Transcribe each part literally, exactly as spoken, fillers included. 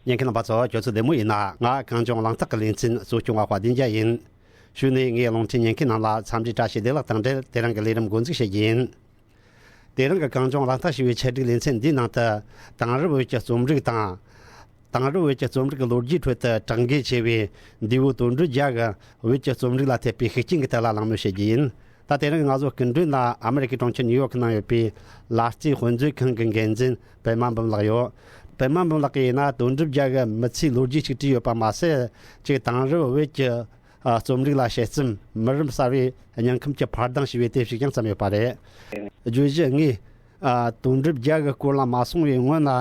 ཉན་མཁན་རྣམ་པ་ཚོ་ཁྱོད་ཚོ་བདེ་མོ་ཡིན་ན། ང་གངས་ལྗོངས་གླེང་སྟེགས་ཀྱི་ལེ་ཚན་གཙོ་སྐྱོང་བ་དཔལ་ལྡན་རྒྱལ་ཡིན། གཞུག་ནས་ངས་རླུང་འཕྲིན་ཉན་མཁན་རྣམས་ལ་འཚམས་འདྲི་བཀྲ་ཤིས་བདེ་ལེགས་དང་འབྲེལ་དེ་རིང་གི་ལས་རིམ་འགོ་འཛུགས་བྱེད་རྒྱུ་ཡིན། དེ་རིང་གི་གངས་ལྗོངས་གླེང་སྟེགས་ཞེས་པའི་ཆེད་སྒྲིག་ལེ་ཚན་འདིའི་ནང་དུ། དེང་རབས་བོད་ཀྱི་རྩོམ་རིག་དང་། དེང་རབས་བོད་ཀྱི་རྩོམ་རིག་གི་ལོ་རྒྱུས་ཁྲོད་དུ་གྲགས་འགུལ་ཆེ་བའི་འདས་པོ་དོན་གྲུབ་རྒྱལ་གྱིས་བོད་ཀྱི་རྩོམ་རིག་ལ་ཐེབས་པའི་ཤུགས་རྐྱེན་གྱི་ཐད་ལ་གླེང་མོལ་བྱེད་རྒྱུ་ཡིན། ད་དེ་རིང་ང་ཚོ་སྐུ་མགྲོན་ལ་ཨ་མི་རི་ཀའི་གྲོང་ཁྱེར་ནིའུ་ཡོག་གི་ནང་ཡོད་པའི་ལ་རྩེ་དཔེ་མཛོད་ཁང་གི་འགན་འཛིན་པད་མ་འབུམ་ལགས་ཡོད། པད་མ་འབུམ་ལགས་ཀྱིས་ཡིན་ན་དོན་གྲུབ་རྒྱལ་གྱིས་མི་ཚེའི་ལོ་རྒྱུས་ཤིག་བྲིས་ཡོད་པ་མ་ཟད། ཅིག་དེང་རབས་བོད་ཀྱི་ཨ། རྩོམ་རིག་ལ་དཔྱད་རྩོམ། མི་རབས་གསར་བའི་སྙིང་ཁམས་ཀྱི་འཕར་ལྡིང་ཞེས་པའི་དེབ་ཞིག་ཀྱང་བརྩམས་ཡོད་པ་རེད། བརྗོད་གཞི་དངོས། ཨ། དོན་གྲུབ་རྒྱལ་གྱི་སྐོར་ལ་མ་སོང་བའི་སྔོན་ལ།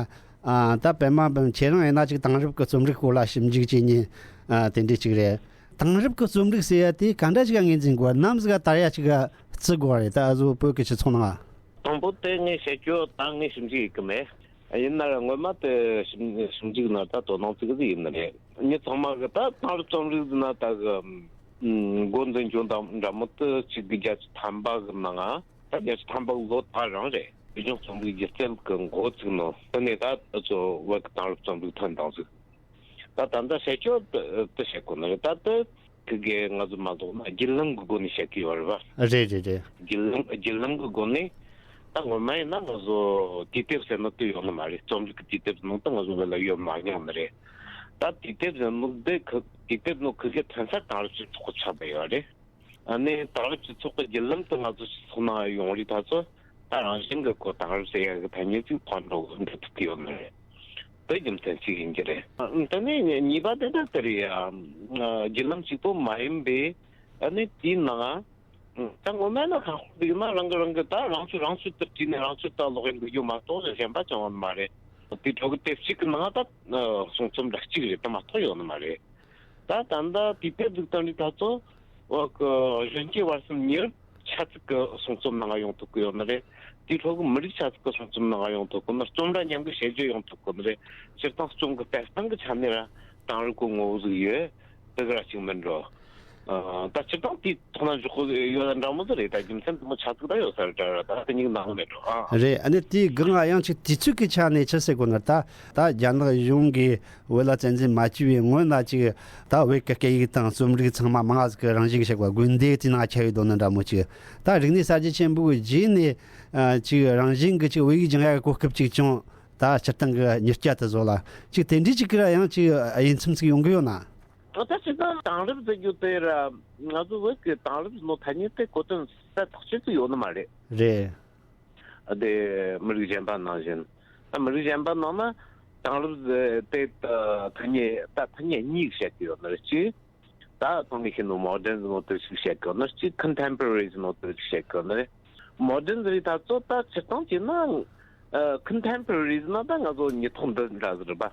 ཨ། ད་པད་མ་འབུམ་ཁྱེད་རང་ཡིན་ན་ཅིག་དེང་རབས་ཀྱི་རྩོམ་རིག་སྐོར་ལ་ཞིབ་འཇུག་བྱེད་མཁན། ཨ། དེ་འདྲའི་ཅིག་རེད། དེང་རབས་ཀྱི་རྩོམ་རིག་ཟེར་ཡ་དེ་ག་འདྲ་ཅིག་ངོས་འཛིན་དགོས། ནམ་ཟིག་ག་དར་ཡ་ཅིག་བརྩི་དགོས་རེད། ད་ཨ་ཟོ་བོད་ཀྱི་སྤྱི་ཚོགས་ནང་། དང་པོ་དེ་ངས་བཤད་རྒྱུ་ད་ངས་ཞིབ་འཇུག་ཡེད་གི་མེད། ཡིན་ན་ར་སྔོན་མ་དེ་ཞིབ་ཞིབ་འཇུག་ན་ད་དོ་སྣང་བརྩི་གི་ཡིན་ནི་རེད། མི་ཚང་མ་གི་ད་དེང་རབས་རྩོམ་རིག་ཟེར་ན་ད་གི་འགོ་འཛིན་རྒྱུ་འདྲ་མོ་དེ་གཅིག་དགུ་བརྒྱད་ཅུ་ཐམ་པ་གི་ནང་ང་། ད་བརྒྱད་ཅུ་ཐམ་པ་གི་ལོ་ད་རང་རེད། བོད་ལྗོངས་རྩོམ་རིག་སྒྱུ་རྩལ་གི་འགོ་བཙུགས་ནོ་དེ་ནས་ད་ཨ་ཚོ་བོད་ཀྱི་དེང་རབས་རྩོམ་རིག་ཐོན་བཏང་ཟིག། ད་ད་ལྟ་བཤད་རྒྱུ་དེ་དེ་བཤད་དགོས་ནི་རེད། ད་དེ་ཁི་གེ་ང་ཚོ་མ་གཏོགས་ན་བརྒྱུད་ལམ་གི་སྒོ་ནས་བཤད་གི་ཡོད་རེད་པ། རེད་རེད་རེད། བརྒྱུད་ལམ་བརྒྱུད་ལམ་གི་སྒོ་ནས། ད་སྔོན་མ་ཡིན་ན་ང་ཚོ་དུས་དེབ་ཟེར་ནོ་དེ་ཡོད་ནི་མ་རེད། རྩོམ་རིག་གི་དུས་དེབ་ནང་དུ་ང་ཚོ་བོད་ལ་ཡོད་མ་མྱོང་ནི་རེད། ད་དུས་དེབ་ཟེར་ནོ་དེ་ཁི་དུས་དེབ་ནོ་ཁི་གེ་ཐོན་ས་དེང་རབས་སྤྱི་ཚོགས་ཆགས་པ་ཡོད་རེད། ཨ་ནི་དེང་རབས་སྤྱི་ཚོགས་ཀྱི་བརྒྱུད་ལམ་དུ་ང་ཚོ་སྤྱི་ཚོགས་ནང་ཡོང་རིགས་ད་ཚོ་ད་རང་བཞིན་གྱི་ཁོ་དེང་རབས་ཟེར་ཡ་གི་ཐ་སྙད་ཅིག་ཐོན་འགྲོ་གི་འགྲོ་ཐུབ་ཀྱི་ཡོད་ནི་རེད། དེ་རྒྱུ་མཚན་གཅིག་ཡིན་གྱི་རེད། ཨ་དེ་ནས་གཉིས་པ་དེ་ད་དེ་རེད། ཨ་བརྒྱུད་ལམ་གཅིག་པོ་མ་ཡིན་པའི་ཨ་ནི་དེའི་ནང་ད་ངོ་མ་ན་ཁ་ཁོ་འདུག་ན་རང་གི་རང་གི་ད་རང་ཚོ་རང་ཚོ་དུ་བྲིས་ནས་རང་ཚོ་ད་ཀློག་ཡིན་འདུག་རྒྱུ་མ་གཏོགས་གཞན་པ་ཅང་ཡོད་ནི་མ་རེད། དེ་ཕྲོ་གི་དེབ་གཅིག་གི་ནང་ད་གསུང་རྩོམ་འདྲ་གཅིག་རེད། དེ་མ་གཏོགས་ཡོད་ནི་མ་རེད། ད་ད་ལྟ་དུས་དེབ་འདུག་སྟངས་རིགས་ད་ཚོ་བོད་ཀྱི་གཞོན་སྐྱེས་བར་གསུམ་ཉེ་རབས་ཆ་ཚིག་གི་གསུང་རྩོམ་ནང་ཡོང་ཐུབ་ཀྱི་ཡོད་ནི་རེད། དེའི་ཕྲོ་གི་མི་རིགས་ཆ་ཚིག་གི་གསུང་རྩོམ་ནང་ཡོང་ཐུབ་ཀྱི་ནི། རྩོམ་ར་མཉམ་གི་བཤད་རྒྱུ་ཡོང་ཐུབ་ཀྱི་ནི་རེད། སྤྱིར་བཏང་རྩོམ་གི་དཔེ་སྟངས་གི་ཆ་ནས་ར་དེང་རབས་གི་ངོ་བོ་ཟིག་ཡོད། དེ་ག་ར་གཅིག་མིན་འགྲོ། ཨ་ད་སྤྱིར་བཏང་དེའི་ཐོག་ན་འཇོག་གི་ཡོད་ན་འདྲ་མོ་ཟིག་རེད། ད་རྒྱུ་མཚན་དེ་མོ་ཆ་ཚིག་ད་ཡོད་ས་རེད་དྲ་ར། ད་དེ་གཉིས་ནང་མེད་འགྲོ། ཨ་རེད། ཨ་ནི་དེའི་སྒང་ང་ཡང་ཅིག་དུས་ཚོད་ཀྱི་ཆ་ནས་ཆི་ཟེར་དགོས་ན། ད་ད་རྒྱ་ནག་གཞུང་གིས་བོད་ལ་བཙན་འཛུལ་མ་བྱས་པའི་སྔོན་ལ་ཅིག་ད་བོད་ཀྱི་སྐད་ཡིག་དང་རྩོམ་རིག་ཚང་མ་མང་ང་ཟིག་གི་རང་བཞིན་གྱི་བཤད་པ་དགོན་སྡེ་དེའི་ནང་ཁྱབ་ཡོད་དོ་ནི་འདྲ་མོ་ཅིག། ད་རིག་གནས་གསར་བརྗེ་ཆེན་པོའི་རྗེས་ནས་ཨ་ཅིག་རང་བཞིན་གྱི་ཅིག་བོད་ཡིག་སྦྱང་ཡ་གི་གོ་སྐབས་ཅིག་བྱུང་། ད་སྤྱིར་བཏང་གི་མྱུར་སྐྱ་དེ་ཚོ་ལ་ཅིག་དེ་འདྲའི་ཅིག་གི་ར་ཡང་ཅིག་དབྱེ་མཚམས་ཅིག་ཡོང་གི་ཡོད་ན། ད་ལྟ་སྤྱིར་བཏང་དེང་རབས་ཟེར་རྒྱུ་དེ་ར་ང་ཚོ་བོད་ཀྱི་དེང་རབས་ནོ་ཐ་སྙད་དེ་གོ་དོན་གསལ་ཐག་ཆོད་ཅིག་ཡོད་ནི་མ་རེད། རེད། དེ་མི་རིགས་གཞན་པ་ནང་བཞིན། ད་མི་རིགས་གཞན་པ་ནང་ན་དེང་རབས་དེ་ད་ཐ་སྙད་ད་ཐ་སྙད་གཉིས་བཤད་ཀྱི་ཡོད་ནི་རེད། གཅིག་ད་ཁོང་གིས་ཤེས་ནོ་མོ་ཌན་ཟེར་ནོ་དེ་ཞིག་བཤད་གི་ནི། གཅིག་ཁོན་ཊེམ་པོ་ར་རི་ཟེར་ནོ་དེ་ཞིག་བཤད་གི་ནི་རེད། མོ་ཌན་ཟེར་རིགས་ད་ཚོ་ད་སྤྱིར་བཏང་བྱས་ན་ཨ་ཁོན་ཊེམ་པོ་ར་རི་ཟེར་ན་ད་ང་ཚོ་ཉིས་ཐོག་འདི་འདྲ་ཟིག་རེད་པ།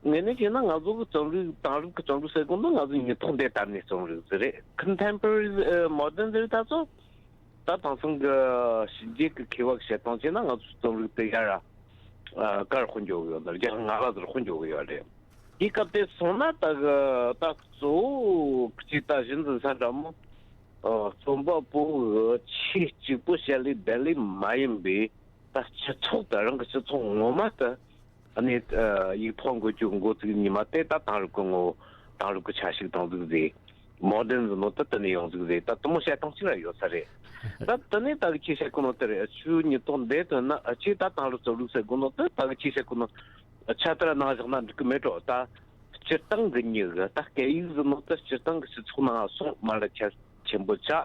དངོས་གནས་བྱས་ན་ང་ཚོ་གི་རྩོམ་རིག་དེང་རབས་ཀྱི་རྩོམ་རིག་ཟེར་གོ་ནི་ང་ཚོ་ཉིས་ཐོག་འདི་དར་ནས་རྩོམ་རིག་ཟིག་རེད། ཁོན་ཊེམ་པོ་ར་རི་ཨ་མོ་ཌན་ཟེར་རིགས་ད་ཚོ། ད་དེང་སང་གི་ཕྱི་རྒྱལ་གྱི་མཁས་པ་གི་བཤད་སྟངས་བྱས་ན་ང་ཚོའི་རྩོམ་རིག་དེ་ཡར་ཨ་གར་ཧོན་འགྱོ་གི་ཡོད་ནི་རེད། རྒྱ་ནག་ལ་ཟུར་ཧོན་འགྱོ་གི་ཡོད་རེད། དེའི་སྐབས་དེ་སོང་ན་ད་གི་ད་གཙོ་བོ་གཅིག་ད་གཞི་འཛིན་ས་འདྲ་མོ་ཨ་རྩོམ་པ་པོ་གི་ཆེས་གཅིག་པོ་བཤད་ལས་བདེ་ལས་མ་ཡིན་པའི་ད་སྤྱི་ཚོགས་དང་རང་གི་སྤྱི་ཚོགས་ངོ་མ་དེ། ཨ་ནི་ཨ་ཡིག་ཐོག་འགོད་རྒྱུ་འགོ་ཚུགས་ཉི་མ་དེ་ད་དེང་རབས་ཀྱི་ངོ་བོ་དེང་རབས་ཀྱི་ཆ་ཤིག་དང་ཟིག་ཟེ། མོ་ཌན་ཟེར་ནོ་ད་དེ་ནས་ཡོང་ཟིག་ཟེ། ད་དེ་མོ་བཤད་སྟངས་ཅིག་ར་ཡོད་ས་རེད། ད་དེ་ནས་ད་གི་ཁྱེད་བཤད་གོ་ནོ་དེ་རེད། ཆུ་ཉིས་སྟོང་འདས་དོན་ན་ཨ་ཅེ་ད་དེང་རབས་རྩོམ་རིག་ཟེར་གོ་ནོ་དེ་ད་གི་ཁྱེད་བཤད་གོ་ནོ་ཆ་དེ་ར་ནང་བཞག་ན་འགྲིག་གི་མེད་འགྲོ། ད་སྤྱིར་བཏང་གི་མྱི་གི་ད་སྐད་ཡིག་ཟེར་ནོ་ད་སྤྱིར་བཏང་གི་སྤྱི་ཚོགས་ནང་སོང་མ་ལ་ཁྱད་ཆེན་པོ་ཆགས།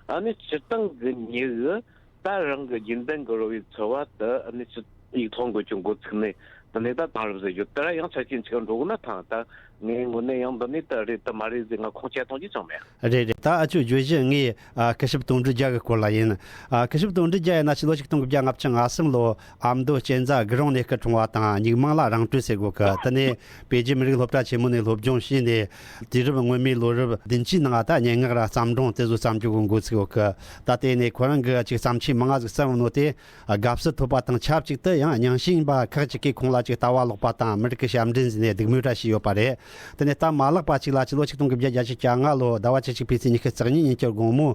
ཨ་ནི་སྤྱིར་བཏང་གི་མྱི་གི་ད་རང་གི་རྒྱུན་ལྡན་གི་རོལ་བའི་འཚོ་བ་དེ་ནི་ཅི་ཡིག་ཐོག་འགོད་རྒྱུ་འགོ་ཚུགས་ནས་དེ་ནས་ད་དེང་རབས་ཟེར་རྒྱུ་དེ་ར་ཡང་ཆ་རྐྱེན་ཆེ་འགྲོ་གི་ན་ཐང་། ད་ངའི་ངོས་ནས་ཡང་འདི་ནས་ད་རེད་ད་མ་རེད་ཟེར་ང་ཁུངས་སྐྱེལ་གཏོང་རྒྱུ་ཅང་མེད། རེད་རེད། ད་ཨ་ཆུ་བརྗོད་གཞི་ངས་ཨ་སྐུ་ཞབས་དོན་གྲུབ་རྒྱལ་གི་སྐོར་ལ་ཡིན། ཨ་སྐུ་ཞབས་དོན་གྲུབ་རྒྱལ་ཡིན་ན་ཕྱི་ལོ་ཆིག་སྟོང་དགུ་བརྒྱ་ལྔ་བཅུ་ང་གསུམ་ལོ་ཨ་མདོ་གཅན་ཚ་དགུ་རོང་གནས་སྐོར་འཁྲུངས་པ་དང་སྨྱུག་མིང་ལ་རང་གྲོལ་ཟེར་གོ་གི། དེ་ནས་པེ་ཅིན་མི་རིགས་སློབ་གྲྭ་ཆེན་མོ་ནས་སློབ་སྦྱོང་བྱས་ནས། དུས་རབས་སྔོན་མའི་ལོ་རབས་བདུན་ཅུའི་ནང་ད་སྙན་ངག་ར་བརྩམས་སྒྲུང་དེ་ཚོ་བརྩམས་རྒྱུ་གི་འགོ་ཚུགས་ཡོད་གི། ད་དེ་ནས་ཁོ་རང་གི་ཅིག་བརྩམས་ཆོས་མང་ང་ཟིག་བརྩམས་ནོ་དེ་དགའ་བསུ་ཐོབ་པ་དང་ཆབས་ཅིག་ཏུ་ཡང་རྙིང་ཞེན་ཡིན་པ་ཁག་ཅིག་གིས་ཁོང་ལ་ ཅིག་ལྟ་བ་ལོག་པ་དང་མི་རིགས་ཀྱི་ཞབས་འདྲེན་ཟེར་ནས་སྡིགས་དམོད་འདྲ་བྱས་ཡོད་པ་རེད། དེ་ནས་སྟབས་མ་ལེགས་པ་ཅིག་ལ་ཕྱི་ལོ་ཆིག་སྟོང་དགུ་བརྒྱ་བརྒྱད་ཅུ་གྱ་ལྔ་ལོ་ཟླ་བ་བཅུ་གཅིག་པའི་ཚེས་ཉི་ཤུ་རྩ་གཉིས་ཉིན་གྱི་དགོང་མོ་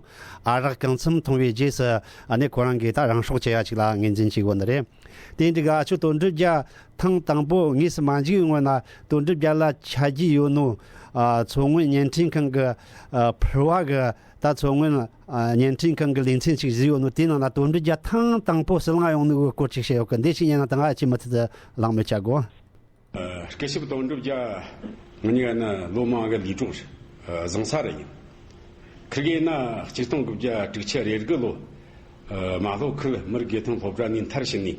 ཨ་རག་གང་འཚམ་འཐུང་བའི་རྗེས་སུ་ཨ་ནི་ཁོ་རང་གིས་ད་རང་སྲོག་བཅད་ཡ་ཅིག་ལ་ངོས་འཛིན་བྱས་ཡོད་ནི་རེད། དེ་འདྲ་ག་ཨ་ཆོ་དོན་གྲུབ་རྒྱལ་ཐེངས་དང་པོ་དངོས་སུ་མ་མཇལ་བའི་སྔོན་ན་དོན་གྲུབ་རྒྱལ་ལ་ཆ་རྒྱུས་ཡོད་ནོ། ཨ་མཚོ་སྔོན་བརྙན་འཕྲིན་ཁང་གི་ཨ་ཕུར་བ་གི་ད་མཚོ་སྔོན་ཨ་བརྙན་འཕྲིན་ཁང་གི་ལེ་ཚན་ཅིག་བཟོས་ཡོད་ནོ། དེའི་ནང་ན་དོན་གྲུབ་རྒྱལ་ཐེངས་དང་པོ་ཟི་ལིང་ཡོང་ནོ་གི་སྐོར་ཅིག་བཤད་ཡོད་གི། འདི་ཞིག་ཉན་ན་ད་ང་ཨ་ཅེ་མུ་མཐུད་དུ་གླེང་མོལ་བྱ་དགོས། ཨ་སྐུ་ཞབས་དོན་གྲུབ་རྒྱལ་ང་གཉིས་ཀ་ནི་ལོ་མང་གི་ལས་གྲོགས་རེད། ཨ་བཟང་ས་རེད་ཡིན། ཁིར་གེ་ན་ཆིག་སྟོང་དགུ་བརྒྱ་དྲུག་ཅུ་རེ་དགུ་ལོ། ཨ་རྨ་ལྷོ་ཁུལ་མི་རིགས་དགེ་ཐོན་སློབ་གྲྭ་ནས་མཐར་ཕྱིན་ནས་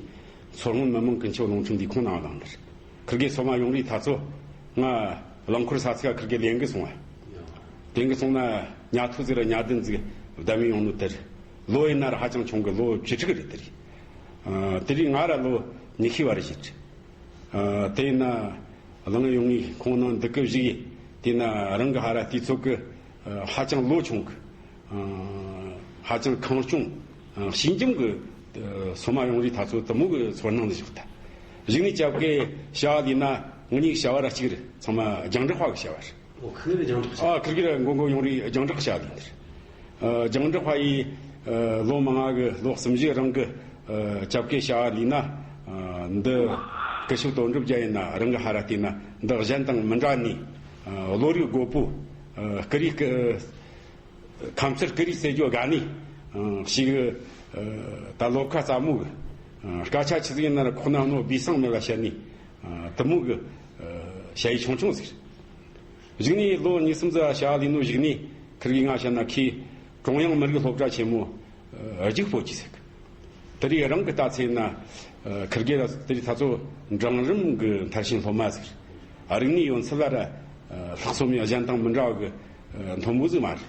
མཚོ་སྔོན་མི་དམངས་ཀུན་ཁྱབ་རླུང་འཕྲིན་ལས་ཁུངས་ནང་བླངས་ནས། ཁིར་གེ་སོ་མ་ཡོང་རིས་ཐ་ཚོ་ང་རླངས་འཁོར་ས་ཚིགས་ཁིར་གེ་ལེན་གི་སོང་བ། ལེན་གི་སོང་ན་ཉལ་ཐོ་ཟིག་ར་ཉལ་གདན་ཟིག་བསྡམས་ཡོང་ནོ་དེར། ལོ་ཡིན་ན་ར་ཧ་ཅང་ཆུང་གི། ལོ་བཅུ་དྲུག་རེད་དེ་རེད། ཨ་དེ་རིང་ང་ར་ལོ་ཉི་ཤུ་བར་བཞེས། ཨ་དེ་ཡིན་ན་གླིང་ཡོང་ངས་ཁོང་ནང་འདུག་གི་བཞུགས་ཡིན། དེ་ན་རང་གི་ཧ་ར་དུས་ཚོད་ཀྱི་ཨ་ཧ་ཅང་ལོ་ཆུང་གི། ཨ་ཧ་ཅང་ཁང་སྐྱོང་ཨ་ཞིང་ཁྱིམ་གི་ཨ་སོ་མ་ཡོང་རིས་ཐ་ཚོ་དུ་མོ་གི་ཚོར་སྣང་ལ་བཞག་ད། གཞུག་ནས་སྐྱབས་ཀྱི་བྱ་བ་ལས་ན་ངེད་གཉིས་བྱ་བ་ར་གཅིག་རེད། ཚང་མ་རྒྱང་བསྒྲགས་པ་གི་བྱ་བ་རེད། ཨོ་ཁིར་གི་རྒྱང་བསྒྲགས་བྱ། ཨ་ཁིར་གི་ར་མགོ་མགོ་ཡོང་རིས་རྒྱང་བསྒྲགས་བྱ་ལས་འདིར། ཨ་རྒྱང་བསྒྲགས་པ་ཡིས་ཨ་ལོ་མང་ང་གི་ལོ་གསུམ་བཞི་རིང་གི་ཨ་སྐྱབས་ཀྱི་བྱ་བ་ལས་ན། ཨ་འདི་སྐུ་ཞབས་དོན་གྲུབ་རྒྱལ་ཡིན་ན་རང་གི་ཧ་ར་བལྟས་ན་འདི་གཞན་དང་མི་འདྲ་ནི། ཨ་བློ་རིག་རྒོད་པོ། ཨ་སྐུ་རིག་གི་ཁམས་ཚུར་སྐུ་རིག་ཟེར་རྒྱུ་དགའ་ནི། ཨ་ཞིག་ཨ་ད་བློ་ཁ་སླ་མོ་གི། ཨ་སྐད་ཆ་ཆི་ཟིག་ཡིན་ན་ར་ཁོ་ན་ནོ་སྦས་གསང་མེད་ལ་བཤད་ནི། ཨ་དུ་མོ་གི་ཨ་ཞ་ཡི་ཆུང་ཆུང་ཟིག། གཞུག་ནས་ལོ་གཉིས་གསུམ་ཙམ་བྱ་བ་ལས་ནོ་གཞུག་ནས་ཁིར་གིས་ང་བཤད་ན་ཁོས་ཀྲུང་དབྱང་མི་རིགས་སློབ་གྲྭ་ཆེན་མོ་ཨ་རྒྱུགས་སྤོ་གི་ཟེར་གི། དེ་རིང་རང་གི་ལྟ་ཚེ་ན་ཨ་ཁིར་གེ་ར་དེ་རིང་ད་ཚོ་འབྲིང་རིམ་གི་མཐར་ཕྱིན་སློབ་མ་ཟིག། ཨ་རིག་གནས་ཡོན་ཚད་ལ་ར་ཨ་ལྷག་བསམ་ཡང་གཞན་དང་མི་འདྲ་བ་གི་ཨ་མཐོན་པོ་ཟིག་མ་རེད།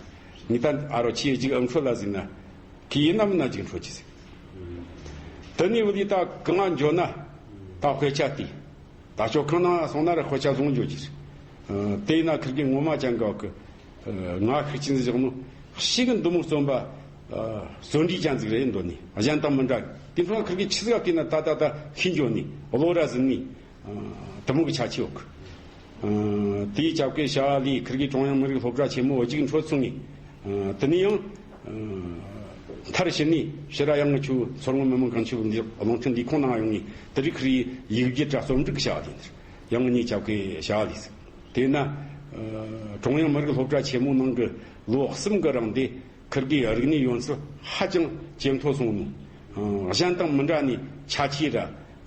ངས་ད་ཨ་རོ་ཁྱེད་རྒྱུགས་ཨེ་འཕྲོད་ལ་ཟིག་ན་ཁོས་ཡིན་ན་མིན་ན་རྒྱུགས་འཕྲོད་གི་ཟིག། དེ་ནས་བུ་ལི་ད་གང་ང་འགྱོ་ན་ད་དཔེ་ཆ་དེ། ད་ཞོགས་ཁང་ནང་སོང་ན་ར་དཔེ་ཆ་བཟུང་འགྱོ་རྒྱུ་རེད། ཨ་དེ་ཡིན་ན་ཁིར་གི་ངོ་མ་ཅང་ག་གི། ཨ་ང་ཤུགས་ཆེན་བཞག་ནོ་ཤི་གི་འདི་མོ་བརྩོན་པ། ཨ་བརྩོན་འགྲུས་ཅན་ཟིག་རེད་འདོད་ནི་གཞན་དང་མི་འདྲ་གི། དེ་འཕྲོ་ཁིར་གི་ཆི་ཟིག་ག་བལྟས་ན་ད་ད་ད་ཤི་འགྱོ་ནི་བློ་ར་ཟིན་ནི། ཨ་དུ་མོ་གི་ཆ་ཆེ་ཡོད་གི། ཨ་དེའི་སྐྱབས་ཀྱི་བྱ་བ་ལས་ཁིར་གི་ཀྲུང་དབྱང་མི་རིགས་སློབ་གྲྭ་ཆེན་མོ་རྒྱུགས་འཕྲོད་སོང་ངས། ཨ་དེ་ནས་ཡང་། ཨ་མཐར་ཕྱིན་ནས་ཕྱིར་ར་ཡང་ངི་ཆུ་མཚོ་སྔོན་མི་དམངས་ཀུན་ཁྱབ་རླུང་འཕྲིན་ལས་ཁུངས་ནང་ཡོང་ངས་དེ་རིགས་ཁིར་ཡིག་བརྒྱུད་དྲ་རྩོམ་སྒྲིག་གི་བྱ་བ་ལས་འདིར་ཡང་ངི་གཉིས་སྐྱབས་ཀྱི་བྱ་བ་ལས་ཟིན། དེས་ན་ཨ་ཀྲུང་དབྱང་མི་རིགས་སློབ་གྲྭ་ཆེན་མོ་ནང་གི་ལོ་གསུམ་གི་རིང་དེ་ཁིར་གི་རིག་གནས་ཡོན་ཚད་ཧ་ཅང་ཇེ་མཐོ་སོང་ནོ། ཨ་གཞན་དང་མི་འདྲ་ནི་ཆ་ཆེ་ར་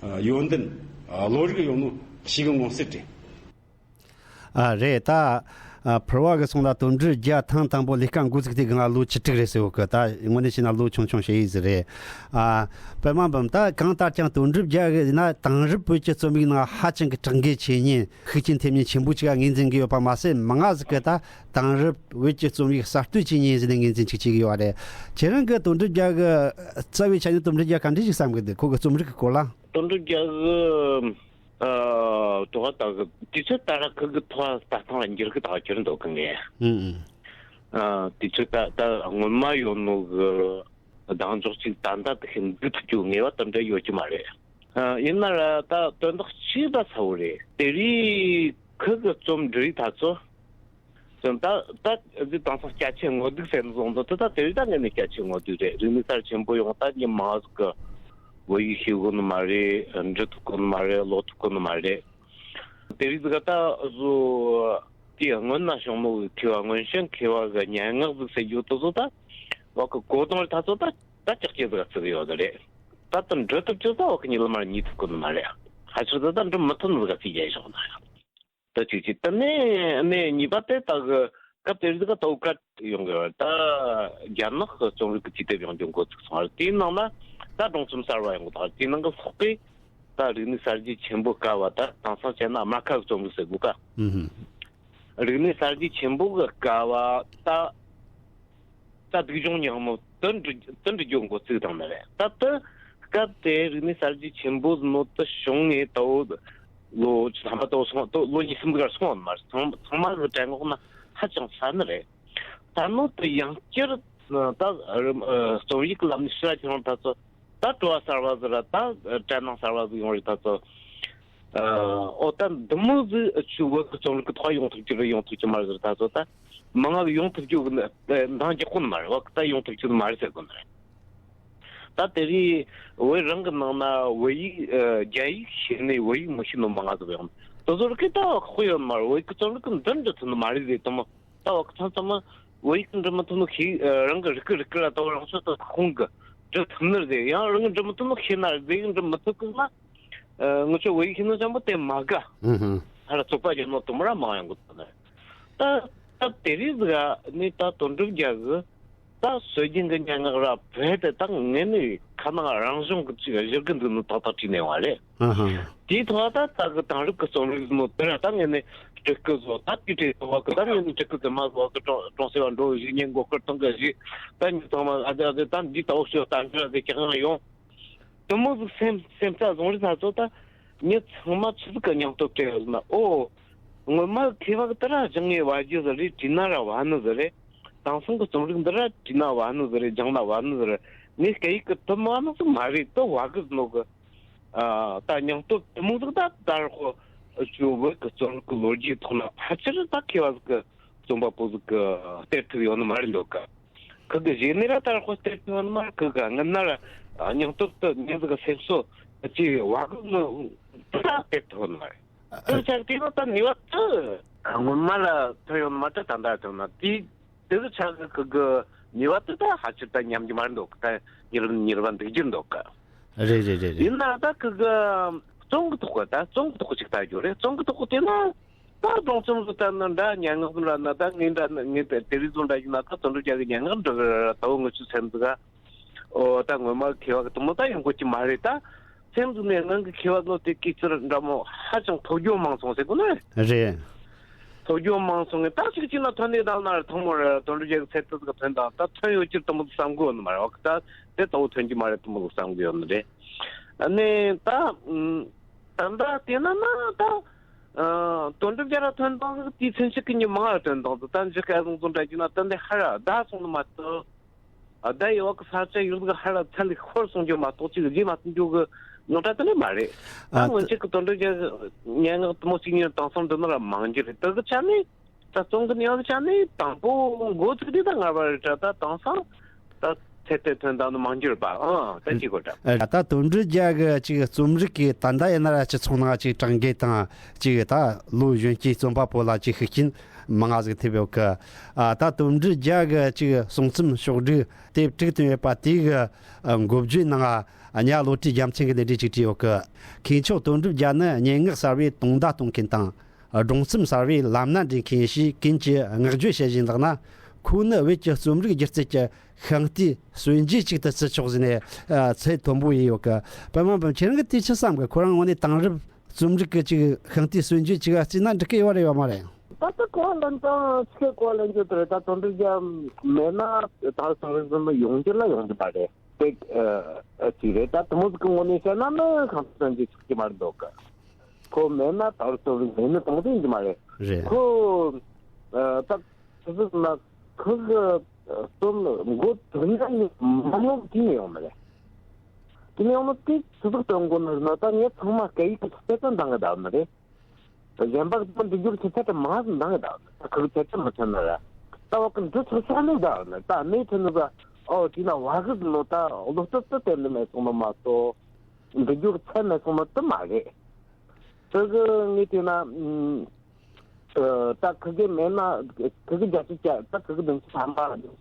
ཨ་ཡོན་ཏན་ཨ་བློ་རིག་ཡོད་ནོ་ཞིག་གི་མངོན་གསལ་རེད། ཨ་རེད་ད། ཨ་ཕུར་བ་གི་སོང་ལ་དོན་གྲུབ་རྒྱལ་ཐེངས་དང་པོ་ལས་ཀ་འགོ་བཙུགས་དུས་ང་ལོ་བཅུ་དྲུག་རེད་ཟེར་བ་གི། ད་དངོས་གནས་བྱས་ན་ལོ་ཆུང་ཆུང་བྱེད་ཡིག་ཟིག་རེད། ཨ་པད་མ་འབུམ། ད་གང་ལྟར་ཀྱང་དོན་གྲུབ་རྒྱལ་གི་ཡིན་ན་དེང་རབས་བོད་ཀྱི་རྩོམ་ཡིག་ནང་ཧ་ཅང་གི་གྲགས་འགུལ་ཆེ་མཁན་ཤུགས་རྐྱེན་ཐེབས་མཁན་ཆེན་པོ་ཅིག་ལ་ངོས་འཛིན་གི་ཡོད་པ་མ་ཟད། མང་ང་ཟིག་གི་ད་དེང་རབས་བོད་ཀྱི་རྩོམ་ཡིག་གསར་གཏོད་བྱེད་མཁན་ཟེར་ནས་ངོས་འཛིན་ཅིག་བྱེད་གི་ཡོད་རེད། ཁྱེད་རང་གི་དོན་གྲུབ་རྒྱལ་གི་རྩ་བའི་ཆ་ནས་དོན་གྲུབ་རྒྱལ་ག་འདྲ་ཞིག་བསམ་གི་འདུག། ཁོ་གི་རྩོམ་རིག་གི་སྐོར་ལ། དོན་གྲུབ་རྒྱལ་གི་ཨ་ཐོག་ད་གི་དུས་ཚོད་ལྟར་ཁུ་གི་ཐོག་ལྟ་སྟངས་ལ་འགྱུར་གི་ད་གྱུར་འདུག་གི་ངས། ཨུ་ཨུ། ཨ་དུས་ཚོད་ད་ད་སྔོན་མ་ཡོད་ནོ་གི་གདེང་འཇོག་ཅིག་ད་ལྟ་དེ་ཤིན་འདུག་ཐུབ་རྒྱུ་ངེས་པ་དེ་འདྲ་ཡོད་ཀྱི་མ་རེད། ཨ་ཡིན་ན་ར་ད་དོན་དག་ཅིག་ད་ཚ་བོ་རེད། དེ་རིང་ཁུ་གི་རྩོམ་འབྲི་རིགས་ད་ཚོ། ད་ད་འདི་དེང་སང་སྐད་ཆའི་ངོ་ཐུག་ཟེར་ནས་བཟུང་དུ་ད་ད་དེ་རིང་ད་ངས་ནས་སྐད་ཆའི་ངོ་ཐུག་རེད། རིག་གནས་གསར་ཆེན་པོ་ཡོང་ད་ཉི་མ་ཟིག་གི་བོད་ཡིག་ཤེས་དགོས་ནི་མ་རེད། འབྲི་ཐུབ་དགོས་ནི་མ་རེད། ཀློག་ཐུབ་དགོས་ནི་མ་རེད། དེ་རིང་ཟིག་ག་ད་བཟོ་དེ་སྔོན་ན་བྱུང་ནོ་མཁས་པ་སྔོན་བྱོན་མཁས་པ་གི་སྙན་ངག་ཟིག་ཟེར་རྒྱུ་དེ་ཚོ་ད་བ་གི་གོ་དོན་རེད། ད་ཚོ་ད་ད་ལྕགས་ཀྱི་ཟིག་ག་བརྩི་གི་ཡོད་རེད། ད་ད་འབྲི་ཐུབ་རྒྱུ་ད་བ་གི་ཉི་ལ་མར་ཉི་ཐུབ་དགོས་ནི་མ་རེད། ཧ་ཆུ་ད་ད་འབྲི་མི་ཐུབ་ནི་ཟིག་ག་བརྩི་རྒྱ་བྱུང་ན། ད་ཅིག་ཅིག་ད་ནས་ནས་གཉིས་པ་དེ་ད་གི་སྐབས་དེ་རིགས་ཀ་ད་བོད་སྐད་ཡོང་གི་རེད། ད་རྒྱ་ནག་གི་རྩོམ་རིག་གི་དུས་དེབ་ཡོང་རྒྱུ་འགོ་ཚུགས་སོང་བ་རེད། དེའི་ནང་ན་ད་སྒྲུང་རྩོམ་གསར་བ་ཡོང་གི་ད་དེའི་ནང་གི་ལྷག་པའི་ད་རིག་གནས་གསར་བརྗེ་ཆེན་པོའི་སྐབས་བ་ད་དེང་སང་བྱས་ན་རྨ་ཁ་གི་རྩོམ་རིག་ཟེར་དགོས་ཀ། ཨུ་ཧུ། རིག་གནས་གསར་བརྗེ་ཆེན་པོ་གི་སྐབས་བ་ད། ད་སྡུག་སྦྱོང་ཉག་མོ་དུ་འགྲོ་དུ་འགྲོ་རྒྱུ་འགོ་བཙུགས་བཏང་ནི་རེད། ད་དུ་སྐབས་དེ་རིག་གནས་གསར་བརྗེ་ཆེན་པོ་ནོ་དུ་བྱུང་ངེས་ད་བོ་ལོ་ཐམ་པ་དོ་སོང་དོ་ལོ་ཉི་ཤུ་འདི་གར་སོང་བ་མ་རེད། ཚང་ཚང་མ་གི་དྲན་ངོགས་ན་ཧ་ཅང་ས་ནི་རེད། ད་ནོ་དུ་ཡང་བསྐྱར་ད་རྩོམ་ཡིག་གི་ལམ་ནས་ཕྱིར་ཁྱེར་ད་ཚོ་ད་བྲོ་བ་གསར་བ་ཟིག་ར་ད་དྲན་སྣང་གསར་བ་ཟིག་ཡོང་རེད། ད་ཚོ། ཨ། ཨོ་ད་འདི་མོ་ཟིག་ཆུ་བོད་ཀྱི་རྩོམ་རིག་གི་ཐོག་ཡོང་ཐུབ་ཀྱི་རེད། ཡོང་ཐུབ་ཀྱི་མ་རེད་ཟེར། ད་ཚོ་ད་མང་ང་ཡོང་ཐུབ་རྒྱུ་གི་འདང་རྒྱག་གོ་ནི་མ་རེད། བ་ད་ཡོང་ཐུབ་ཀྱི་མ་རེད་ཟེར་གོ་ནི་རེད། ད་དེ་རིང་བོད་རང་གི་ནང་ན་བོད་ཡིག་ཨ་རྒྱ་ཡིག་ཤེས་ནས་བོད་ཡིག་མི་ཤེས་ནོ་མང་ང་ཟིག་ཡོང་། དེ་ཚོར་གི་ད་ཁོ་ཡོད་མ་རེད། བོད་ཀྱི་རྩོམ་རིག་གི་འདི་འབྲི་ཐུབ་ནི་མ་རེད་ཟེར། དེ་མོ་ད་བ་གི་མཚམས་མཚམས་མ་བོད་ཡིག་འབྲི་མི་ཐུབ་ནོ་ཤེས། ཨ་རང་གི་རིག་གི་རིག་གི་ལ་ད་བ་རང་ཚོ་ད་ཁོང་གི་འབྲི་ཐུབ་ནི་རེད། ཡང་རང་གི་འབྲི་མི་ཐུབ་ནོ་ཤེས་ན་རེད། བོད་ཡིག་འབྲི་མི་ཐུབ་གི་ན། ཨ་ང་ཚོ་བོད་ཡིག་ཤེས་ནོ་ཅང་པོ་དེ་མ་དགའ། ཧུམ་ཧུམ། ཧ་ར་ཚོགས་པ་རྒྱབ་ནོ་དུ་མ་ར་མང་ཡང་གི་ད་ནི། ད་ད་དེ་རིང་ཟིག་ག་ནི་ད་དོན་གྲུབ་རྒྱལ་གི་ད་སྲོལ་རྒྱུན་གི་སྙན་ངག་ར་བོད་དེ་ད་ངས་ནི་ཁ་ནང་རང་བྱུང་གི་ཅིག་གཞིར་གི་འདུག་ནི་ཏག་ཏག་བྲིས་ནས་ཡོང་བ་རེད། ཨ་ཧ། དེའི་ཐོག་ད་ད་གི་དེང་རབས་གི་རྩོམ་རིག་ནོ་དེ་ར་ད་ངས་ནི་སྤྲུལ་སྐུ་བཟོ། ད་དེ་དེ་ཐོག་གི་ད་ངས་ནི་སྤྲུལ་སྐུ་དེ་མ་བཟོ་གི་གྲོང་གྲོང་གསེབ་བ་འགྲོ་བཞུགས། ཉིན་མགོ་སྐོར་གཏོང་གི་བཞུགས། ད་ཉི་ཚང་མ་ཨ་ཙི་ཨ་ཙི་ད་འདི་ལྟ་བུ་ཤོད། ད་འདི་ཨ་ཙི་ཀྱག་ཡང་ཡོང་། དེ་མོ་ཟིག་སེམས་སེམས་རྩ་བཟུང་རིས་ད་ཚོ་ད་མྱི་ཚང་མ་ཆི་ཟིག་གི་སྙིང་སྟོབས་སྤྲད་ཡོད་ཟེར་ན། ཨོ། སྔོན་མ་མཁས་པ་གི་དེ་ར་སྦྱངས་ངེ་བ་རྒྱུ་ཟིག་རེད། བྲིས་ན་ར་བ་ནི་ཟིག་རེད། དེང་སང་གི་རྩོམ་རིག་འདི་ར་བྲིས་ན་བ་ནི་ཟིག་རེད། སྦྱངས་ན་བ་ནི་ཟིག་རེད། ངས་སྐད་ཡིག་གི་དེ་མོ་ནི་ཟིག་མ་རེད། དེ་བ་གི་ཟེར་ནོ་གི། ཨ། ད་སྙིང་སྟོབས་དེ་མོ་ཟིག་ད་ད་ར་ཁོ་ཅུ་བོད་གི་རྩོམ་རིག་གི་ལོ་རྒྱུས་ཐོག་ན་ཕལ་ཆེར་ད་མཁས་པ་ཟིག་གི་རྩོམ་པ་པོ་ཟིག་གི་སྟེར་ཐུབ་ཡོད་ནི་མ་རེད་འདོད་གི། ཁུ་གི་གཞས་ནི་ར་ད་ར་ཁོ་སྟེར་ཐུབ་ཡོད་ནི་མ་རེད། ཁུ་གི་སྔ་ན་ར་སྙིང་སྟོབས་དེ་མྱི་ཟིག་གི་སེམས་གསོ་ཅི་བ་གི་ནི་ད་སྟེར་ཐུབ་ཡོད་ནི་མ་རེད། དེ་ཆ་དེ་ནི་ད་ནུས་པ་དེ་སྔོན་མ་ལ་ཐོན་ཡོད་ནི་མ་རེད། ད་ད་ཐོན་ན་དེ་དེ་གི་ཆ་གི་ཁུ་གི་ནུས་པ་དེ་ད་ཧ་ཅིར་ད་ཉམས་ཀྱི་མ་རེད་འདོད་གི། ད་མྱུར་མྱུར་བ་འདུག་རྒྱུ་འདོད་གི། རེད་རེད་རེད་རེད། ཡིན་ན་ད་ཁུ་གི་རྩོམ་གི་ཐོག་གི་ད་རྩོམ་གི་ཐོག་གི་ཅིག་ལྟ་རྒྱུ་རེད། རྩོམ་གི་ཐོག་གི་དེ་ན། ད་སྒྲུང་རྩོམ་ཟིག་ལྟ་ན་འདྲ། སྙན་ངག་ཟིག་ལ་ན་ད་ངས་འདྲ་ན་ངས་དེ་དེ་རིགས་ཚོ་འདྲ་ཡིན་ན་ད་དོན་གྲུབ་རྒྱལ་གི་སྙན་ངག་འབྲི་གི་ར་ད་འོ་ང་ཚོའི་སེམས་ཟིག་ག། ཨོ་ད་སྔོན་མ་མཁས་པ་གི་དུ་མོ་ད་ཡོང་གོ་གི་མ་རེད། ད་སེམས་ཟིག་ནས་ངང་གི་མཁས་པ་ནོ་དེ་སྐད་ཆ་འདྲ་མོ་ཧ་ཅང་ཐོས་རྒྱུ་མང་སོང་ཟེར་གོ་ནི་རེད། རེད། ཐོས་རྒྱུ་མང་སོང་ངས་ད་ཅིག་ཅིག་ན་ཐོན་ནས་ད་ན་ཐང་མོ་ར་དོན་གྲུབ་རྒྱལ་གི་ཚད་ཐུབ་ཟིག་ཐོན་ད་ད་ཐོན་ཡོད་ཀྱི་དུ་མོ་ཟིག་བསམ་གོ་ནི་མ་རེད། འོ་ད་དེ་ད་འོ་ཐོན་གྱི་མ་རེད་དུ་མོ་ཟིག་བསམ་གི་ཡོད་ནི་རེད། ཨ་ནི་ད། ད་ལྟ་བལྟས་ན་ན་ད། ཨ། དོན་གྲུབ་རྒྱལ་ར་ཐོན་དང་ཟིག་དེའི་ཚུན་ཆད་ཀྱི་མྱི་མང་ར་ཐོན་དང་ཟིག་ད་འཇིགས་སྐལ་བཟང་ཚོ་འདྲ་རྒྱུ་ན་ད་འདི་ཧ་ར་བདའ་སོང་ནི་མ་གཏོགས། ཨ། བདའ་ཡི་བ་གི་ས་ཆ་ཡུལ་ཟིག་ཧ་ར་ཚ་ལི་ཤོར་སོང་རྒྱུ་མ་གཏོགས་ཅིག་རྗེས་མ་ཐོན་རྒྱུ་གི་ནོ་ད་དེ་ལས་མ་རེད། ད་ཨ། སྔོན་ཆད་ཀྱི་དོན་གྲུབ་རྒྱལ་སྙན་ངག་དུ་མོ་གཅིག་གཉིས་དེང་སང་འདི་ནི་ར་མང་རྒྱུ་རེད། དེ་གི་ཆ་ནས། ད་རྩོམ་གི་ནི་ཡང་ཆ་ནས་དང་པོ་འགོ་ཚུགས་དུས་ད་ང་བར་རེད་ད་དེང་སང་ད་ཚད་དེ་ཐོན་དང་ནི་མང་རྒྱུ་རེད་པ། ཨང་ད་ཅི་གོ་ད། ད་དོན་གྲུབ་རྒྱལ་གི་ཅིག་རྩོམ་རིག་གི་ད་ལྟ་ཡིན་ན་ར་སྤྱི་ཚོགས་ནང་ཅིག་གྲངས་འགལ་དང་ཅིག་ད་ལོ་གཞོན་སྐྱེས་རྩོམ་པ་པོ་ལ་ཅིག་ཤུགས་རྐྱེན་མང་ང་ཟིག་ཐེབས་ཡོད་གི། ད་དོན་གྲུབ་རྒྱལ་གི་ཅིག་གསུང་རྩོམ་ཕྱོགས་བསྒྲིགས་དེབ་དྲུག་བཏོན་ཡོད་པ་དེ་གི་འགོ་བརྗོད་ནང་གཉའ་བློ་གྲོས་རྒྱལ་མཚན་གི་གནས་འདྲི་ཅིག་བྲིས་ཡོད་གི། མཁས་མཆོག་དོན་གྲུབ་རྒྱལ་ནི་སྙན་ངག་གསར་བའི་དུང་བརྡ་གཏོང་མཁན་དང་། སྒྲུང་རྩོམ་གསར་བའི་ལམ་སྣ་འདྲེན་མཁན་ཞེས་ཀུན་གྱིས་བསྔགས་བརྗོད་བྱེད་བཞིན་ལགས་ན། ཁོ་ནི་བོད་ཀྱི་རྩོམ་རིག་སྒྱུ་རྩལ་གྱི་ཤིང་རྟའི་སྲོལ་འབྱེད་ཅིག་ཏུ་བརྩི་ཆོག་ཟེར་ནས་ཚད་མཐོན་པོ་ཡིན་ཡོད་གི། པདྨ་འབུམ་ཁྱེད་རང་གིས་དེ་ཅི་བསམ་གི། ཁོ་རང་ངོས་ནས་དེང་རབས་རྩོམ་རིག་གི་ཅིག་ཤིང་རྟའི་སྲོལ་འབྱེད་ཅིག་བརྩིས་ན་འགྲིག་གི་ཡོད་རེད་ཡོད་མ་རེད། ད་ལྟ་གོ་བ་ལེན་སྟངས་ཆེ་གོ་བ་ལེན་རྒྱུ་དེ་རེད། ད་དོན་གྲུབ་རྒྱལ་མེད་ན་ད་རྩོམ་རིག་ཟིན་ན་ཡོང་རྒྱུ་ལ་ཡོང་རྒྱུ་མ་རེད། དེ་ཅིག་རེད། ད་དེ་མོ་ཟིག་གི་ངོས་ནས་བཤད་ན་ནི་ཤིང་རྟའི་སྲོལ་འབྱེད་ཆགས་ཀྱི་མ་རེད་འདོད་གི། ཁོ་མེད་ན་ད་རུང་རྩོམ་རིག་མེད་ནི་དང་དེ་ཡིན་གྱི་མ་རེད། རེད། ཁོ་ཨ་ད་ཁོ་ཟིག་ན་ཁོ་གི་རྩོམ་འགོ་དེ་ནས་མ་ནོར་དེ་ནས་ཡོང་ནི་རེད། དེ་ནས་ཡོང་ནི་དེ་ཆི་ཟིག་སྟོན་དགོས་ནི་རེད་ན། ད་ངས་ཚང་མ་སྐད་ཡིག་གི་ཚད་ཚད་འདང་གི་བསྡད་ནི་རེད། གཞན་པ་གི་འདི་རྒྱུར་ཆི་ཚད་དུ་མང་ཟིག་འདང་གི་བསྡད་ནི། ད་ཁོ་གི་ཚད་ཚད་མི་ཐོན་ནི་རེད། ད་བ་གི་འདི་ཚོ་ཤོག་ནས་བསྡད་ནི་ད་གནས་ཐོན་ནི་ཟིག་ཨོ་དེ་ན་བ་གི་ཟིག་ནོ་ད་བློ་རྩལ་དུ་བསྟན་ནི་མེད་སོང་ནི་མ་གཏོགས། འདི་རྒྱུར་ཚད་མེད་སོང་ན་དེ་མ་རེད། དེ་གི་ངས་བལྟས་ན། ཨ་ད་ཁི་གེ་མེད་ན་ཁི་གེ་རྒྱ་ཆེ་ཀྱ་ད་ཁི་གེ་དུང་ཕྱི་ཐམ་པ་